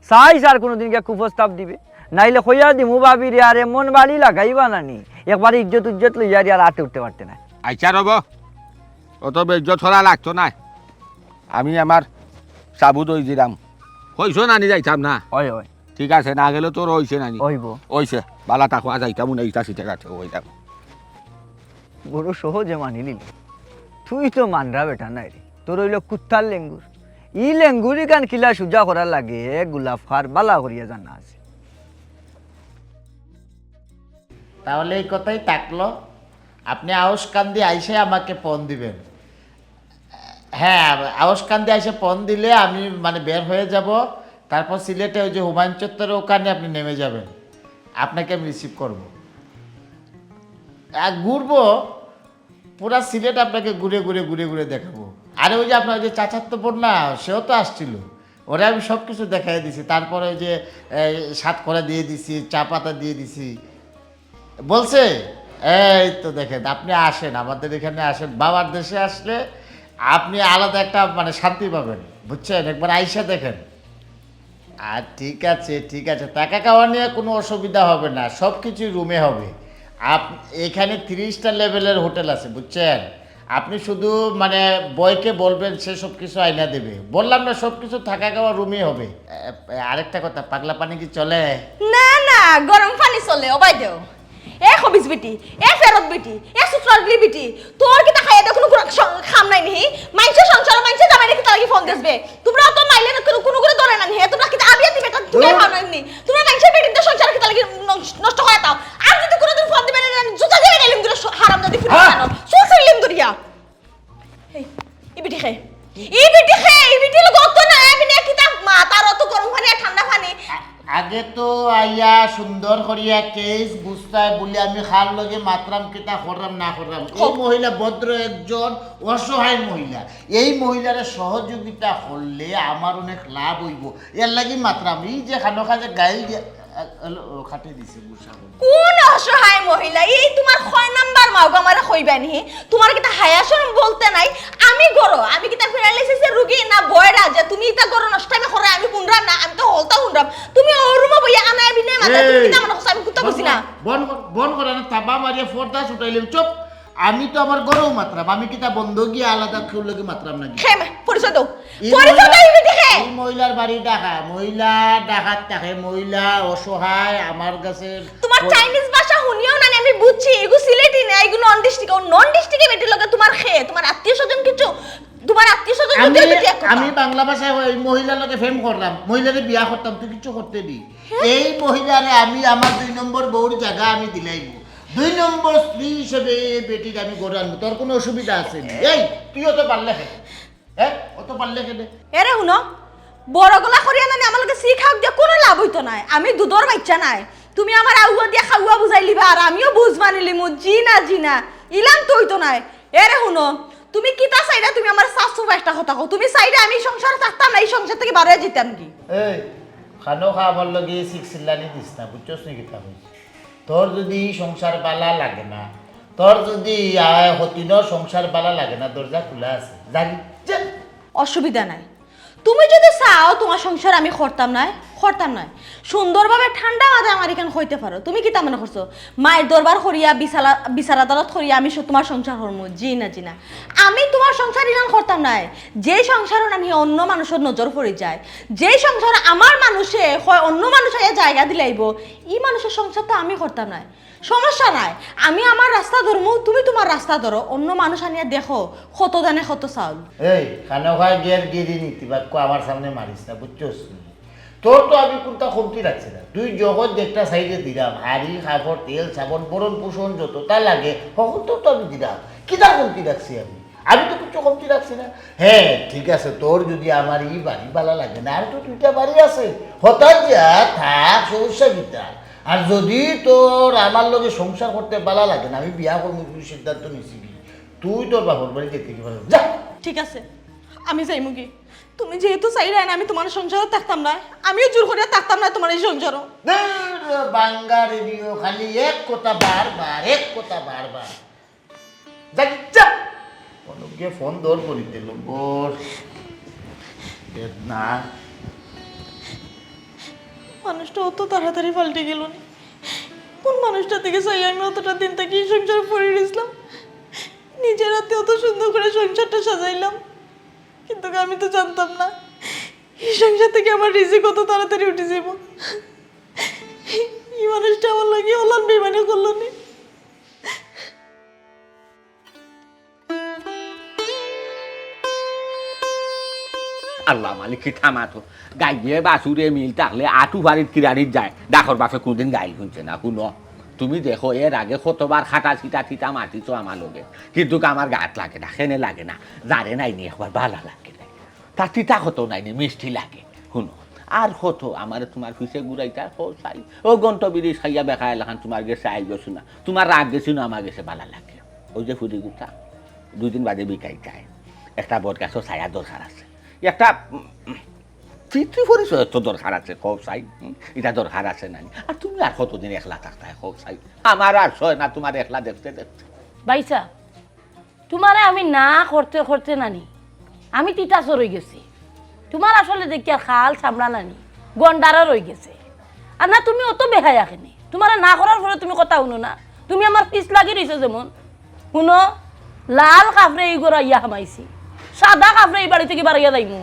চাইছ আর কুনুদিন গিয়া কুপ্রস্তাব দিবে? নাইলে কইয়া দিমু ভাবিরে, আর এমন বাড়ি লাগাইবা না নি, একবারে ইজ্জত উজ্জত লইয়া আর আটে উঠতে পারতে নায়। আইচ্ছা রব, অত বেইজ্জত করা লাগতো নায়। আমি আমার সাবুত অই যিরাম। কইছো না নি যাইতাম না? অয়, অয়। ঠিক আছে, না গেলে তোর অইছে না নি? অইবো। অইছে, বালা থাকো, আর যাইতাম না, ইটা সিটে কাছে অইতাম। বড় সহজে মানি নিল। তুই তো মানরা বেটা নায় রে, তোর অইলো কুত্তার লেঙ্গুর। ই লেঙ্গুরি কান কিলা সুজা করা লাগে, গুলাফার বালা করিয়া জানা আছে। তাহলে এই কথাই থাকলো, আপনি আউশকান্দি আইসে আমাকে ফোন দিবেন। হ্যাঁ, আউশকান্দি আইসে ফোন দিলে আমি মানে বের হয়ে যাব, তারপর সিলেটে ওই যে হুমায়ুন চত্বরের ওখানে আপনি নেমে যাবেন, আপনাকে আমি রিসিভ করব। আর ঘুরবো, পুরা সিলেট আপনাকে ঘুরে ঘুরে ঘুরে ঘুরে দেখাবো। আরে ওই যে আপনার ওই যে চাচাতো বোন না, সেও তো আসছিল, ওরে আমি সব কিছু দেখাই দিছি। তারপরে ওই যে এই, সাতকরা দিয়ে দিছি, চা পাতা দিয়ে দিছি। বলছে, "এই তো দেখেন, আপনি আসেন, আমাদের এখানে আসেন, বাবার দেশে আসলে আপনি আলাদা একটা মানে শান্তি পাবেন, বুঝছেন? একবার আইসা দেখেন।" আর ঠিক আছে, ঠিক আছে, থাকা খাওয়া নিয়ে কোনো অসুবিধা হবে না, সব কিছুই রুমে হবে। আপ এখানে থ্রি স্টার লেভেলের হোটেল আছে, বুঝছেন? আপনি শুধু মানে বয়কে বলবেন, সে সব কিছু আইনা দেবে। বললাম না, সব কিছু থাকা খাওয়া রুমে হবে। এ, এ, আরেকটা কথা, পাগলা পানি কি চলে? না, না, গরম পানি চলে, ও ভাই দেও। এ খবিস বেটি, এ ফেরত বেটি, এ সুতরার বিলি বেটি, তোর কিতা খাইয়া দে কুনু কুনু স-, কাম নাই নি? মাইনষের সংসারো মাইনষে জামাইরে কিতা লাগি ফোন দেসবে? তোমরা অত মাইলে না কুনু, কুনু করে ধরে না নি, হে? তোমরা কিতা আবিয়া দিবে, তা তুমরা খাও না নি? তোমরা মাইনষের বেটির তো সংসার কিতা লাগি নস-, নষ্ট করা তাও? আর যদি কুনুদিন ফোন দিবে না, জুতা দিয়ে গেলিম দূরে, হারাম যদি ফুটে জানো। চুল ছিঁড়লিম দূরিয়া। এই, ই বেটি খে? ই বেটি খে? ই বেটি লোক অত না, আমি না কিতা মাতার অত গরম পানি আর ঠান্ডা পানি। আ-, আগে তো আইয়া সুন্দর করিয়া কেস বুঝতায় বলে আমি খার লগে মাতরাম কিতা কররাম না কররাম। এই মহিলা ভদ্র একজন অসহায় মহিলা। এই মহিলারে সহযোগিতা করলে আমার অনেক লাভ হইব। এর লাগি মাতরাম। এই যে খানো খাজে গাইল দিয়া, আ, আ, ও খাটে দিছে গুসা। কোন অসহায় মহিলা? এই তোমার কয় নাম্বার মাউগ আমারে কইবা নি? তোমার কিতা হায়া শরম বলতে নাই? আমি গরো, আমি কিতা প্যারালাইসিসের রুগী না বয়রা যে তুমি ইতা গরো নষ্টামি করে আমি হুনরাম না, আমি তো হলতা হুনরাম। তুমি ও রুমো বইয়া আনায় বিনে মাথা, তুমি এই, কিতা মনে করছো আমি কুত্তা বন্ধ বুঝি না? কর, বন্ধ কর, বন্ধ কর, আমি থাবা মারিয়া পর্দা ছুটাইলাম, চুপ। আমি তো আমার গরো মাতরাম, আমি কিতা বন্ধ গিয়া আলাদা কেউ লগে মাতরাম না গিয়া। খেয়ে মে, পরিচয় দাও। এই পরিচয় মহিলা, দাও, এই বেটি খে। এই মহিলার বাড়ি ঢাকা, মহিলা ঢাকাত থাকে, মহিলা অসহায়, আমার কাছে তোমার প- চাইনিজ ভাষা হুনিও না, আমি বুঝছি, এগু সিলেটি না, এগু নন ডিস্ট্রিক্ট, ও নন ডিস্ট্রিক্টে বেটির লগে তোমার খে, তোমার আত্মীয় স্বজন কিছু, তোমার আত্মীয় স্বজন আমি, যদি বেটি এক কথা। আমি বাংলা ভাষায় ওই মহিলার লগে প্রেম করলাম, মহিলারে বিয়া করতাম, তুই কিছু করতে দি। হ্যাঁ? এই মহিলারে আমি আমার দুই নম্বর বউর জায়গা আমি দিলাইব, দুই নম্বর স্ত্রী হিসেবে এই বেটির আমি গড়ে আনবো, তোর কোনো অসুবিধা আছে নি? এই, তুই অত পারলে খে। হ্যাঁ, অত পারলে কেনে? এরে হুনো, বড় গলা করিয়া নানি আমার লগে সি খাওয়াক দিয়া কোনো লাভ হইতো নায়। আমি দুধর বাচ্চা নায়। তুমি আমার আউয়া দিয়া খাওয়া বুঝাই লিবা, আর আমিও বুঝ মানি লিমু, জি না, জি না। ইলান তো হইতো নায়। এরে হুনো, তুমি কিতা চাইরা তুমি আমার শাশু একটা কথা কও। তুমি চাইরা আমি এই সংসারে থাকতাম না, এই সংসার থেকে বারোয় যেতাম কি? এই, খানো খাবার লগে সিক সিল্লানি দিস না, বুঝছস নি কিতা কইছি? তোর যদি এই সংসার বালা লাগে না, তোর যদি, আহ, হতিনর সংসার বালা লাগে না, দরজা খোলা আছে, জানি। চল। অসুবিধা নাই, তুমি যদি চাও তোমার সংসার আমি করতাম না, করতাম নায়। সুন্দরভাবে ঠান্ডা মাথায় আমার ইখান কইতে পারো। তুমি কিতা মনে করছো? মাইর দরবার করিয়া, বিচারা-, বিচার আদালত করিয়া আমি স-, তুমার সংসার করমু? জি না, জি না। আমি তুমার সংসার ইখান করতাম নায়। যেই সংসারো নানি অন্য মানুষর নজর পড়ি যায়, যেই সংসারো আমার মানুষে কয় অন্য মানুষ আইয়া জাগা দিলাইবো, ই মানুষর সংসার তো আমি করতাম নায়। সমস্যা নাই, আমি আমার রাস্তা ধরমু, তুমি তুমার রাস্তা ধরো। অন্য মানুষ আনিয়া দেখো, কত দানে কত চাউল। এই, খানো খায় গের গিরি নীতি বাক্য আমার সামনে মারিস না, বুঝছস নি? তোর তো আমি কুনটা কমতি রাখছি না। তুই জগৎ যেটা সাইডে দিলাম, হাড়ি, কাপড়, তেল, সাবন, ভরণ পোষণ যতটা লাগে, হকলতা তো আমি দিলাম। কিতা কমতি রাখছি আমি? আমি তো কিচ্ছু কমতি রাখছি না। হ্যাঁ, ঠিক আছে, তোর যদি আমার ই বাড়ি ভালা লাগে না, আর তো দুইটা বাড়ি আছে, হতার যা থাক, সমস্যা কিতা? আর যদি তোর আমার লগে সংসার করতে ভালা লাগে না, আমি বিয়া করমু, তুই সিদ্ধান্ত নিছিলি, তুই তোর বাপর বাড়ি যেতে কি পারবি? যা। ঠিক আছে, আমি যাইমুগি। তুমি যেহেতু চাইরায় না আমি তুমার সংসারো থাকতাম নায়, আমিও জোর করিয়া থাকতাম নায় তুমার ই সংসারো। ধুর, বাঙ্গা রেডিও, খালি এক কথা বারবার, এক কথা বারবার। যা, যা। অনুকে ফোন ধর করিতে লম্বর। বেদনা। মানুষটা অত তাড়াতাড়ি পাল্টি গেল নি। কোন মানুষটা থাকি চাই আমি অতটা দিন থাকি ই সংসারো পড়ি রইছলাম। নিজের হাতে অত সুন্দর করি সংসারটা সাজাইলাম। কিন্তু আমি তো জানতাম না ই সংসার থাকি আমার রিজিক অত তাড়াতাড়ি উঠি যাইবো। ই মানুষটা আমার লগে অলান বেইমানি করল নি। আল্লাহ মালিক, কিতা মাতো। গাইয়ে বাছুরে মিল থাকলে আটু বাড়িত কিরাড়িত যায়। ডাকর বাপে কুনদিন গাইল হুনছে না। হুনো, তুমি দেখো, এর আগে কতবার খাটা ছিটা থিতা মাতিছো আমার লগে, কিন্তু আমার গাত লাগে না, কেনে লাগে না, যারে নাইনি একবার ভালা লাগে না। তা তিতা কত নাইনি, মিষ্টি লাগে। হুনো, আর কত আমারে তুমার পিছে ঘুরাইতা, কও চাই। ও গন্ত বিরিশ খাইয়া বেকায় লাখান তুমার গেছে আইগো শুনা। তুমার রাগ গেছে না, আমার গেছে ভালা লাগে। ওই যে ফুরি গুতা, দুই দিন বাদে বিকাই যায়। একটা বট গাছও ছায়া দরকার আছে। একটা, উম, পিতৃ পরিচয় তো দরকার আছে, কও চাই। হুম, ইটা দরকার আছে নানি? আর তুমি আর কতদিন একলা থাকতায়, কও চাই? আমার আর সয় না তুমার একলা দেখতে দেখতে। ভাইসাব, তুমারে আমি না করতে করতে নানি, আমি তিতা চর অই গেছি। তুমার আসলে দেখিয়া খাল চামড়া নানি, গন্ডারর অই গেছে। আর না, তুমি অত বেহায়া কেনে? তুমারে না করার পরে তুমি কথা হুনো না। তুমি আমার পিছ লাগি রইছো যেমন। হুনো, লাল কাপড়ে ই ঘরো আইয়া হামাইছি, সাদা কাপড়ে ই বাড়ি থাকি বারইয়া যাইমু।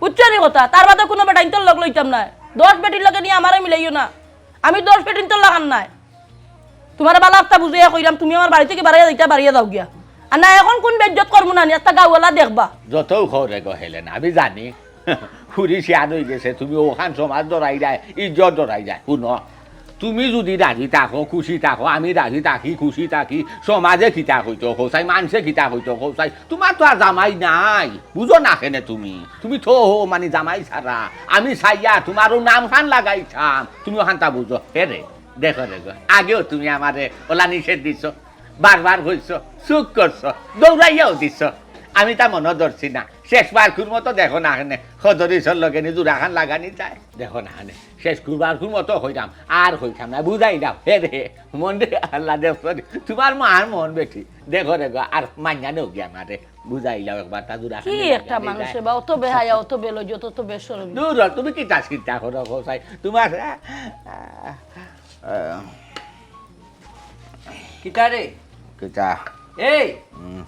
বুঝছো নি কথা? তার বাদে কুনু বেটাইন্তর লগ লইতাম নায়। দশ বেটির লগে নিয়া আমারে মিলাইও না। আমি দশ বেটিন্তর লাখান নায়। তুমারে ভালা একটা বুঝাইয়া কইরাম, তুমি আমার বাড়ি থাকি বারইয়া যাইতায়, বারইয়া যাও গিয়া। আর না, এখন কুন বেইজ্জত করমু নানি, আস্তা গাঁওআলা দেখবা। যতউ কও রেগো হেলেনা, আমি জানি, ফুরি শিয়ান অই গেছে, তুমি অখান সমাজ ডরাইরায়, ইজ্জত ডরাইরায়। হুনো, তুমি যুদি রাজি থাকো, খুশি থাকো, আমি রাজি থাকি, খুশি থাকি, সমাজে কিতা কইতো কও চাই, মানষে কিতা কইতো কও চাই, তুমার তো আর জামাই নাই, বুঝো না কেনে তুমি? তুমি তো অউ মানি জামাই ছাড়া, আমি চাইয়া তুমার অউ নামখান লাগাইতাম, তুমি অখানতা বুঝো। হে রে, দেখো রে গো, আগেও তুমি আমারে অলা নিষেধ দিছো, বারবার কইছো, চুপ করছো, দৌড়াইয়াও দিছো। আমি তা মনো ধরছি না। শেষ বারকুর মতো দেখো না কেনে, খদরিসর লগে নি জুড়াখান লাগানি যায়। দেখো না কেনে, শেষ বারকুর মতো কইরাম, আর কইতাম না, বুঝাইলাম। হে রে, মন রে আল্লাহ, দেখো রে, তুমার মার মন বেটি। দেখো রে গো, আর মাইনা নেও গিয়া আমারে, বুঝাইলাও একবার, তা জুড়াখান কি লাগানি একটা মানুষ যায়। এবা, অত বেহায়া, অত বেলজ্জত, অত বেশরম। দূর হ, তুমি কিতা চিন্তা করো কও চাই? তুমার, আহ, আহ, কিতা রে? কিতা? এই, হুম।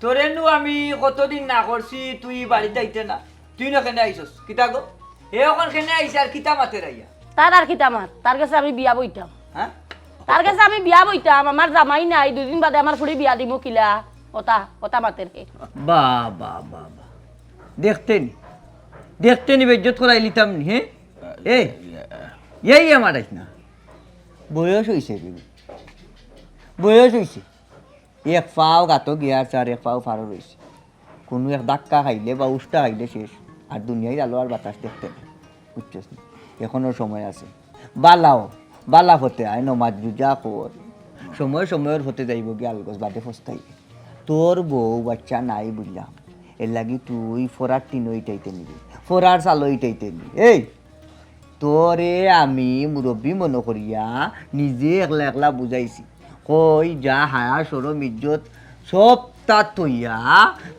তোরে নু আমি কতদিন না করছি, তুই বাড়িত আইতে না। তুই নু কেনে আইছস? কিতা গো? হে অখন কেনে আইছে আর কিতা মাতের আইয়া? তার আর কিতা মাত? তার গেছে আমি বিয়া বইতাম। হ্যাঁ? তার গেছে আমি বিয়া বইতাম, আমার জামাই নাই, দুইদিন বাদে আমার ফুড়ি বিয়া দিমু কিলা? অতা, অতা মাতের হে। বাহ, বাহ, বাহ, বাহ। দেখতে নি, দেখতে নি, বেইজ্জত করাইলিতাম নি, হে? এই, এই আমার আইস না। বয়স অইছে রে, বয়স অইছে। এক পাও গাতো গিয়া আছে আর এক পাও পারো রইছে। কুনু এক ধাক্কা খাইলে বা উষ্টা খাইলে শেষ। আর দুনিয়ার আলো আর বাতাস দেখতে নাই। বুঝছস নি? এখনো সময় আছে। বালা অ, বালা পথে আয়, নমাজ রুজা কর। সময় সময়র পথে যাইবো গি আলগজ, বাদে পস্তাইবে। তোর বউ বাচ্চা নাই বুঝলাম, এর লাগি তুই ফরার টিনো ইটাইতে নিবি, ফরার চালো ইটাইতে নিবি। এই, তোরে আমি মুরব্বি মনো করিয়া নিজে একলা একলা বুঝাইছি। কই যা হায়া শরম ইজ্জত সবতা থইয়া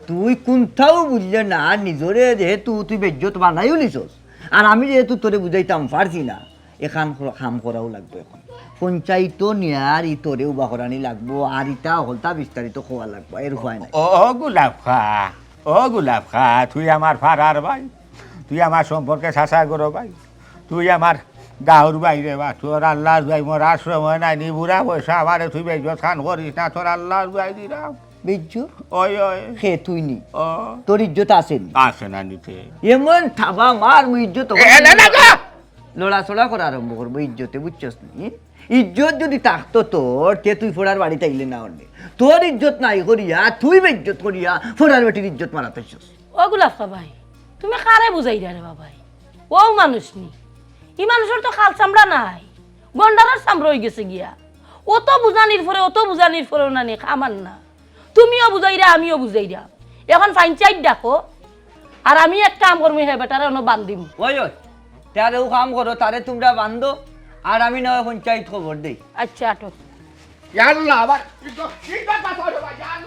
তুই কুনটাও বুঝলে না, নিজরে যেহেতু তুই বেইজ্জত বানাইও লিছস, আর আমি যেহেতু তোরে বুঝাইতাম পারছি না, এখান ক-, কাম করাও লাগবো এখন। পঞ্চায়েত নিয়ার ই তোরে উবা করানি লাগবো, আর ইতা হকলতা বিস্তারিত কওয়া লাগবো, এর উপায় নাই। ও, ও গোলাপ খা, ও গোলাপ খা, তুই আমার ফারার ভাই, তুই আমার সম্পর্কে চাচা করো ভাই, তুই আমার গাঁওর ভাই রে বা, তোর আল্লাহর ভাই, মরার সময় নাই নি, বুড়া বয়সে আমারে তুই বেইজ্জত খান করিস না, তোর আল্লাহর ভাই দিলাম। বেইজ্জত? ওই, ওই। হে, তুই নি? ও। তোর ইজ্জত আছে নি? আছে না নিতে? এমন থাবা মার, মুই ইজ্জত এ, এ, না, না, না। লড়াচড়া করা আরম্ভ করবো ইজ্জতে, বুঝছস নি? ইজ্জত যদি থাকতো তোর, তে তুই ফড়ার বাড়িত আইলে না অনে। তোর ইজ্জত নাই করিয়া, তুই বেইজ্জত করিয়া, ফড়ার বেটির ইজ্জত মারাত আইছস। ও গোলাপ খা ভাই, তুমি কারে বুঝাইরা রে বাবাই? ও মানুষ নি, ই মানুষর তো খাল চামড়া নাই, গন্ডারর চামড়া অইগেছে গিয়া। অত বুঝানির পরে, অত বুঝানির পরেও না নি, আমার না। তুমিও বুঝাইরা, আমিও বুঝাইরা। এখন পঞ্চায়েত ডাকো, আর আমি এক কাম করমু, হে বেটারে অনো বান্ধিমু। ওই, ওই, তারে ও কাম করো, তারে তুমরা বান্ধো, আর আমি না হয় পঞ্চায়েত খবর দেই। আচ্ছা, আটো। ইয়া আল্লাহ, আবার কিতা বে,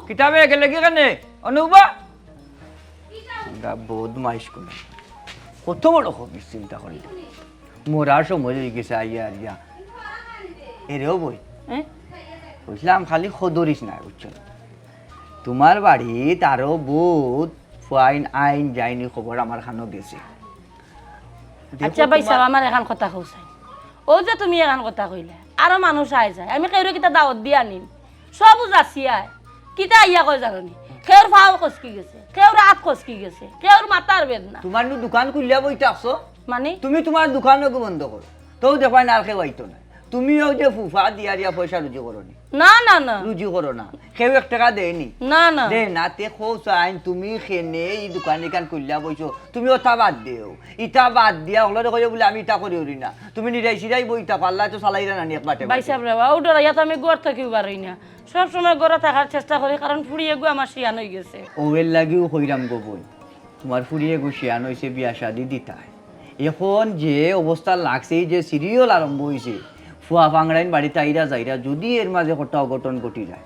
কিতা বে, গেলে কি কেনে? অনুবা? বদমাইশ কোন। কত বড় খবিস চিন্তা করি। মরার সময় অইগেছে, আইয়া আর ইয়া। এরেও বই। হ্যাঁ? কইছিলাম খালি খদরিস না, বুঝছো না? তোমার বাড়িত আরো বহুত ফাইন আইন যায়নি খবর আমার কানো গেছে। দেখো আচ্ছা ভাই তোমার সাব, আমার এখান কথা কও চাই। ও যে তুমি এখান কথা কইলা, আরো মানুষ আয় যায়, আমি কেউরে কিতা দাওয়াত দিয়া আনিম? সব উজাসি আয়। কিতা আইয়া কয় জানো নি? কেউর পাও খসকি গেছে, কেউর আত খসকি গেছে, কেউর মাথার বেদনা। তোমার নু দোকান খুলিয়া বই থাকছো? মানে? তুমি তোমার দোকান ওগু বন্ধ করো, তো দেখবায় না আর কেউ আইতো না। তুমিও যে ফুফা দিয়া দিয়া পয়সা রুজি করো নি? না, না, না। রুজি করো না, কেউ এক টেকা দেয়নি? না, না। দে না, তে কও চাইন, তুমি কেনে ই দোকান ইখান খুলিয়া বইছো, তুমি ওটা বাদ দেও। ইটা বাদ দিয়া হকলরে কইও বুলে আমি ইটা করি উরি না। তুমি নিরাই সিরাই বই থাকো, আল্লায় তো চালাইরা না নি এক বাটে ভাই বাটে। সাব রে বা, ও ডরাইয়া তো আমি ঘর থাকিউ বারই না। সব সময় ঘরে থাকার চেষ্টা করি, কারণ ফুড়ি এগু আমার শিয়ান অইগেছে। ও এর লাগিউ কইরাম গো বইন, তোমার ফুড়ি এগু শিয়ান অইছে, বিয়া শাদি দিতায়। এখন যে অবস্থা লাগছে, এই যে সিরিয়াল আরম্ভ অইছে, ফুয়া পাংড়াইন বাড়িত আইরা যাইরা, যদি এর মাঝে কটা অঘটন ঘটি যায়,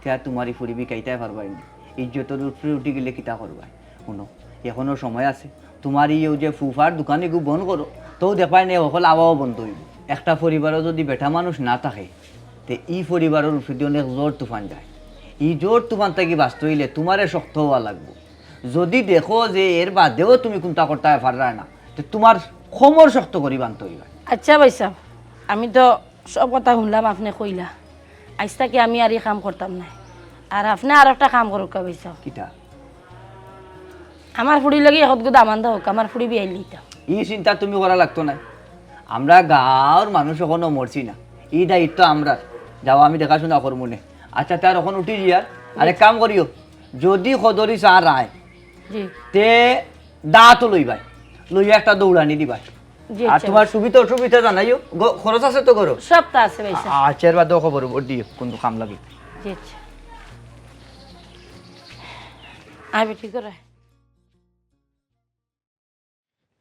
তে আর তোমার ই ফুড়ি বিকাইতায় পারবায় না। ইজ্জতর উপরে উঠি গেলে কিতা করবায়? হুনো, এখনো সময় আছে। তোমার ই অউ যে ফুফার দোকান ইগু বন্ধ করো, তো দেখবায় নে হকল আওয়াও বন্ধ অইবো। একটা পরিবারও যদি বেটা মানুষ না থাকে, তে ই পরিবারর উপরেদি অনেক ঝড় তুফান যায়। ই ঝড় তুফান থাকি বাঁচতে অইলে তোমারে শক্ত অওয়া লাগবো। যদি দেখো যে এর বাদেও তুমি কুন্তা করতায় পাররায় না, তে তোমার কোমর শক্ত করি বানতে অইবা। আচ্ছা ভাই সাব, আমি তো সব কথা হুনলাম, আপনে কইলা। আইজ থাকি আমি আর ই কাম করতাম নায়। আর আপনে আর একটা কাম করউক্কা ভাই সাব। কিতা? আমার ফুড়ির লাগি একটগু দামান্দা অউক, আমার ফুড়ি বিয়াইন লইতাম। ই চিন্তা তুমি করা লাগতো নায়। আমরা গাঁওর মানুষ অখনো মরছি না, ই দায়িত্ব আমরার। যাও, আমি দেখাশুনা করমু নে। আচ্ছা, তে আর অখন উঠি যাইয়ার। আর এক কাম করিও, যদি খদরি চার আয়, জি। তে দাঁতও লইবায়, লইয়া একটা দৌড়ানি দিবায়। জি, আর আচ্ছা। তোমার সুবিধা অসুবিধা জানাইও, গ-, খরচ আছে তো ঘরো? সবতা আছে ভাই সাব। আ-, আচ্ছা, এর বাদেও খবর দিও, কুনু কাম লাগে। জি, আচ্ছা। আয় বেটি, ঘরো আয়।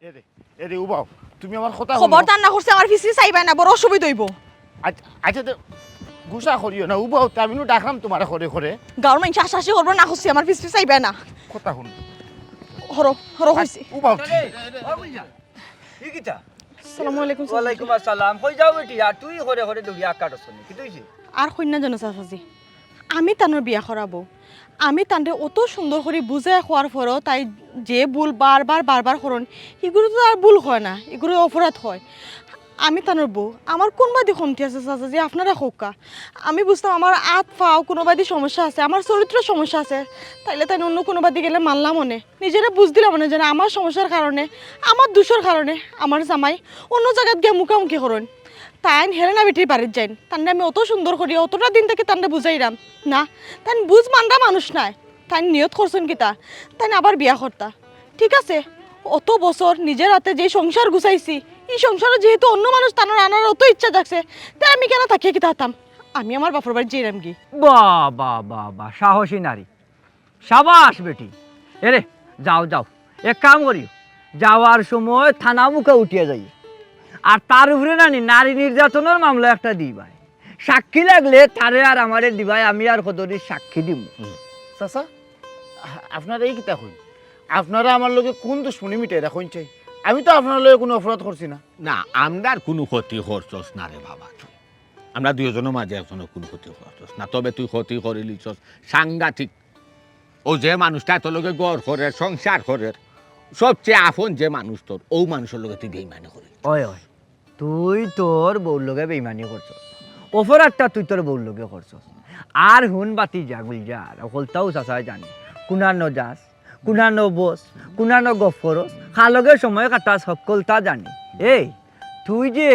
এরে, এরে, উবাও, তুমি আমার কথা হুনো। খবরদার না করছি, আমার পিছে চাইবায় না, বড় অসুবিধা অইবো। আচ্ছা, আচ্ছা, তে গুসা করিও না, উবাও, তে আমি নু ডাকরাম তোমারে করে করে। গাঁওর মাইনষে হাসাহাসি করবো না করছি, আমার পিছে চাইবায় না। কথা হুনো। হরো, হরো কইছি। উবাও। ই কিতা? আসসালামু আলাইকুম, স্যার। ওয়ালাইকুম আসসালাম। কই যাও বেটি? আর তুই করে করে দৌড়িয়া আকার হচ্ছে নি। কিতা অইছে? আর কইন না যেন চাচাজি। আমি তানর বিয়া করাবো। আমি তানরে অত সুন্দর করি বুঝাইয়া কওয়ার পরও তাই যে ভুল বারবার, বারবার করইন, ইগুরে তো আর ভুল কয় না, ইগুরে অপরাধ কয়। আমি তানর বউ, আমার কুনবাদি কমতি আছে চাচাজি, আপনারা কউক্কা। আমি বুঝতাম আমার আত পাও কুনুবাদি সমস্যা আছে, আমার চরিত্রর সমস্যা আছে, তাইলে তাইন অন্য কুনুবাদি গেলে মানলাম অনে। নিজরে বুঝ দিলাম অনে যেন আমার সমস্যার কারণে, আমার দুষর কারণে আমার জামাই অন্য জাগাত গিয়া মুখামুখি করইন। তাইন হেলেনা বেটির বাড়িত যাইন। তানরে আমি অত সুন্দর করি অতটা দিন থাকি তানরে বুঝাইরাম। না, তাইন বুঝ মানরা মানুষ নায়। তাইন নিয়ত করছইন কিতা? তাইন আবার বিয়া করতা। ঠিক আছে, অত বছর নিজর আতে যে সংসার গুছাইছি, ই সংসারো যেহেতু অন্য মানুষ তানর আনার অত ইচ্ছা জাগছে, তে আমি কেনে থাকিয়া কিতা করতাম? আমি আমার বাপর বাড়িত যাইরামগি। বাহ, বাহ, বাহ, বাহ, সাহসী নারী। সাবাস বেটি। এরে, যাও, যাও। এক কাম করিও, যাওয়ার সময় থানা মুখা উঠিয়া যাইও। আর তার উপরে নানি নারী নির্যাতনর মামলা একটা দিবায়। সাক্ষী লাগলে তারে আর আমারে দিবায়, আমি আর কদরির সাক্ষী দিমু। চাচা, আ-, আপনারা ই কিতা কইন? আপনারা আমার লগে কুন দুশমনি মিটাইরা কইন চাই? আমি তো আপনার লগে কুনু অপরাধ করছি না। না, আমরার কুনু ক্ষতি করছস না রে বাবা তুই। আমরা দুইজনর মাঝে একজনর কুনু ক্ষতি করছস না, তবে তুই ক্ষতি করিলিছস সাংঘাতিক। অউ যে মানুষটা তোর লগে ঘর করের, সংসার করের, সবচেয়ে আপন যে মানুষ তোর, অউ মানুষর লগে তুই বেইমানি করিলিছস। ওই, ওই, তুই তোর বউর লগে বেইমানি করছস, অপরাধটা তুই তোর বউর লগে করছস। আর হুন বাতিজা গুলজার, হকলতাউ চাচায় জানে, কুনানো যাস, কুনানো বস, কুনানো গফ করস, কার লগে সময় কাটাস, হকলতা জানে। এই, তুই যে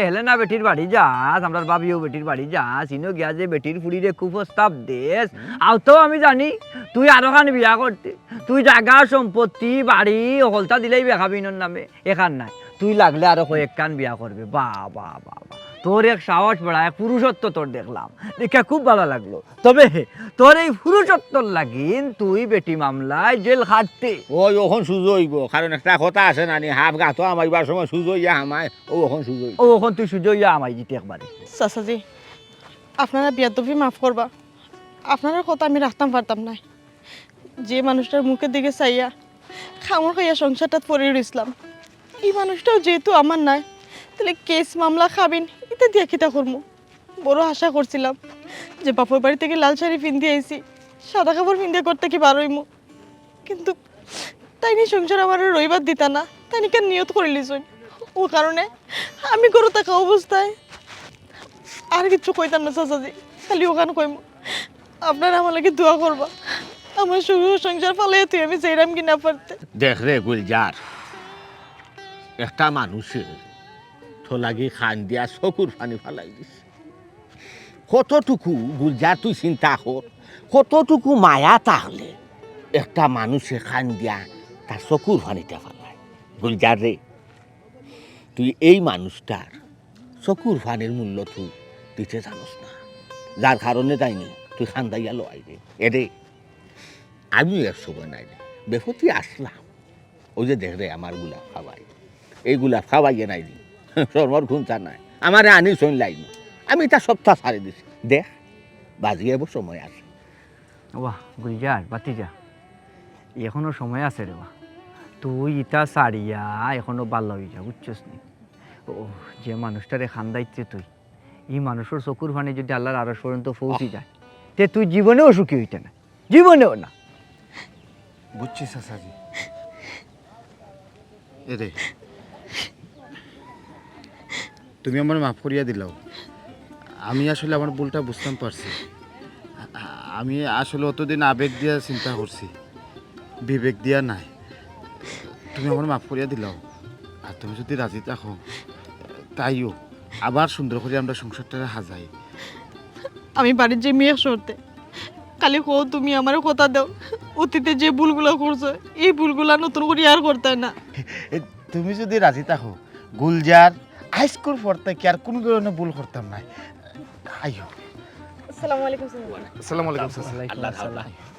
হেলেনা বেটির বাড়ি যাস, আমরার ভাবিও বেটির বাড়ি যাস, ইনো গিয়া যে বেটির ফুড়িরে কুপ্রস্তাব দেস, অউতাউ আমি জানি। তুই আরোখান বিয়া করতে, তুই জাগা, সম্পত্তি, বাড়ি, হকলতা দিলাইবে খাবিনর নামে, এখান নায়। তুই লাগলে আরো কয়েকখান বিয়া করবে। বাহ, বাহ, বাহ, বাহ। তোর এক সাহস বাড়া, এক পুরুষত্ব তোর দেখলাম, দেখে খুব ভালা লাগলো। তবে তোর এই পুরুষত্বর লাগিন তুই বেটি মামলায় জেল খাটতে। ওই অখন সুজা অইবো, কারণ একটা কথা আছে না নি, হাফ গাতো হামাইবার সময় সুজা অইয়া হামায়, অউ অখন সুজা অইবো। অউ অখন তুই সুজা অইয়া হামাই যিতে একবারে। চাচাজি, আপনারা বেয়াদবি মাফ করবা, আপনারার কথা আমি রাখতাম পারতাম নায়। যে মানুষটার মুখর দিকে চাইয়া খামর খাইয়া সংসারটাত পড়ি রইছলাম, ই মানুষটাও যেহেতু আমার নায়, তাইলে কেস মামলা খাবিন ইতা দিয়া কিতা করমু? বড় আশা করছিলাম যে বাপর বাড়ি থাকি লাল শাড়ি পিন্দি আইছি, সাদা কাপড় পিন্দিয়া ঘর থাকি বার অইমু, কিন্তু তাইন ই সংসার আমারে রইবার দিতা না, তাইন ইখান নিয়ত করিলিছইন। অউ কারণে আমি ঘরো থাকা অবস্থায় আর কিচ্ছু কইতাম না চাচাজি, খালি অখান কইমু, আপনারা আমার লাগি দোয়া করবা, আমার সুখর সংসার ফালাইয়া থুই আমি যাইরাম গি না পারতে। দেখ রে গুলজার, একটা মানুষে তোর লাগি কান্দিয়া চকুর পানি ফালাই দিছে। কতটুকু গুলজার তুই চিন্তা কর, কতটুকু মায়া থাকলে একটা মানুষে কান্দিয়া তার চকুর পানিটা ফালায়। গুলজার রে, তুই এই মানুষটার চকুর পানির মূল্য তুই দিতে জানোস না, যার কারণে তাইন নি তুই কান্দাইয়া লওয়াইরে। এরে, আমিও এক সময় নায় রে, বেপতি আছলাম। অউ যে দেখ রে আমার গোলাপ খাবাই, এই গোলাপ খাবাইয়ে নায় রে, শরমর কুন্তা নাই, আমারে আনিছইন লাইনো, আমি ইতা সবতা ছাড়ি দিছি। দেখ, বাজি আইবো, সময় আছে। ওয়া, গুলজার, বাতিজা, এখনো সময় আছে রে বা। তুই ইতা ছাড়িয়া এখনো ভালা অইযা, বুঝছস নি? ও, যে মানুষটারে কান্দাইতে তুই, ই মানুষর চকুর পানি যদি আল্লার আরশ পর্যন্ত পৌঁছি যায়, তে তুই জীবনেও সুখী অইতে না, জীবনেও না। বুঝছি চাচাজি। এরে, তুমি আমারে মাফ করিয়া দিলাও। আমি আসলে আমার ভুলটা বুঝতাম পারছি। আ-, আমি আসলে অতদিন আবেগ দিয়া চিন্তা করছি, বিবেক দিয়া নায়। তুমি আমারে মাফ করিয়া দিলাও। আর তুমি যদি রাজি থাকো, তাইও আবার সুন্দর করি আমরা সংসারটারে হাজাই। আমি বাড়িত যাইমু এক শর্তে। খালি কও তুমি আমারে কথা দেও, অতীতে যে ভুলগুলা করছো, ই ভুলগুলা নতুন করি আর করতায় না। এ, তুমি যদি রাজি থাকো, গুলজার, আইজকুর পর থাকি আর কুনু ধরনের ভুল করতাম নায়। আইও। আসসালামু আলাইকুম, স্যার। আসসালামু আলাইকুম, স্যার। ওয়ালাইকুম আসসালাম। আল্লাহ হাফেজ।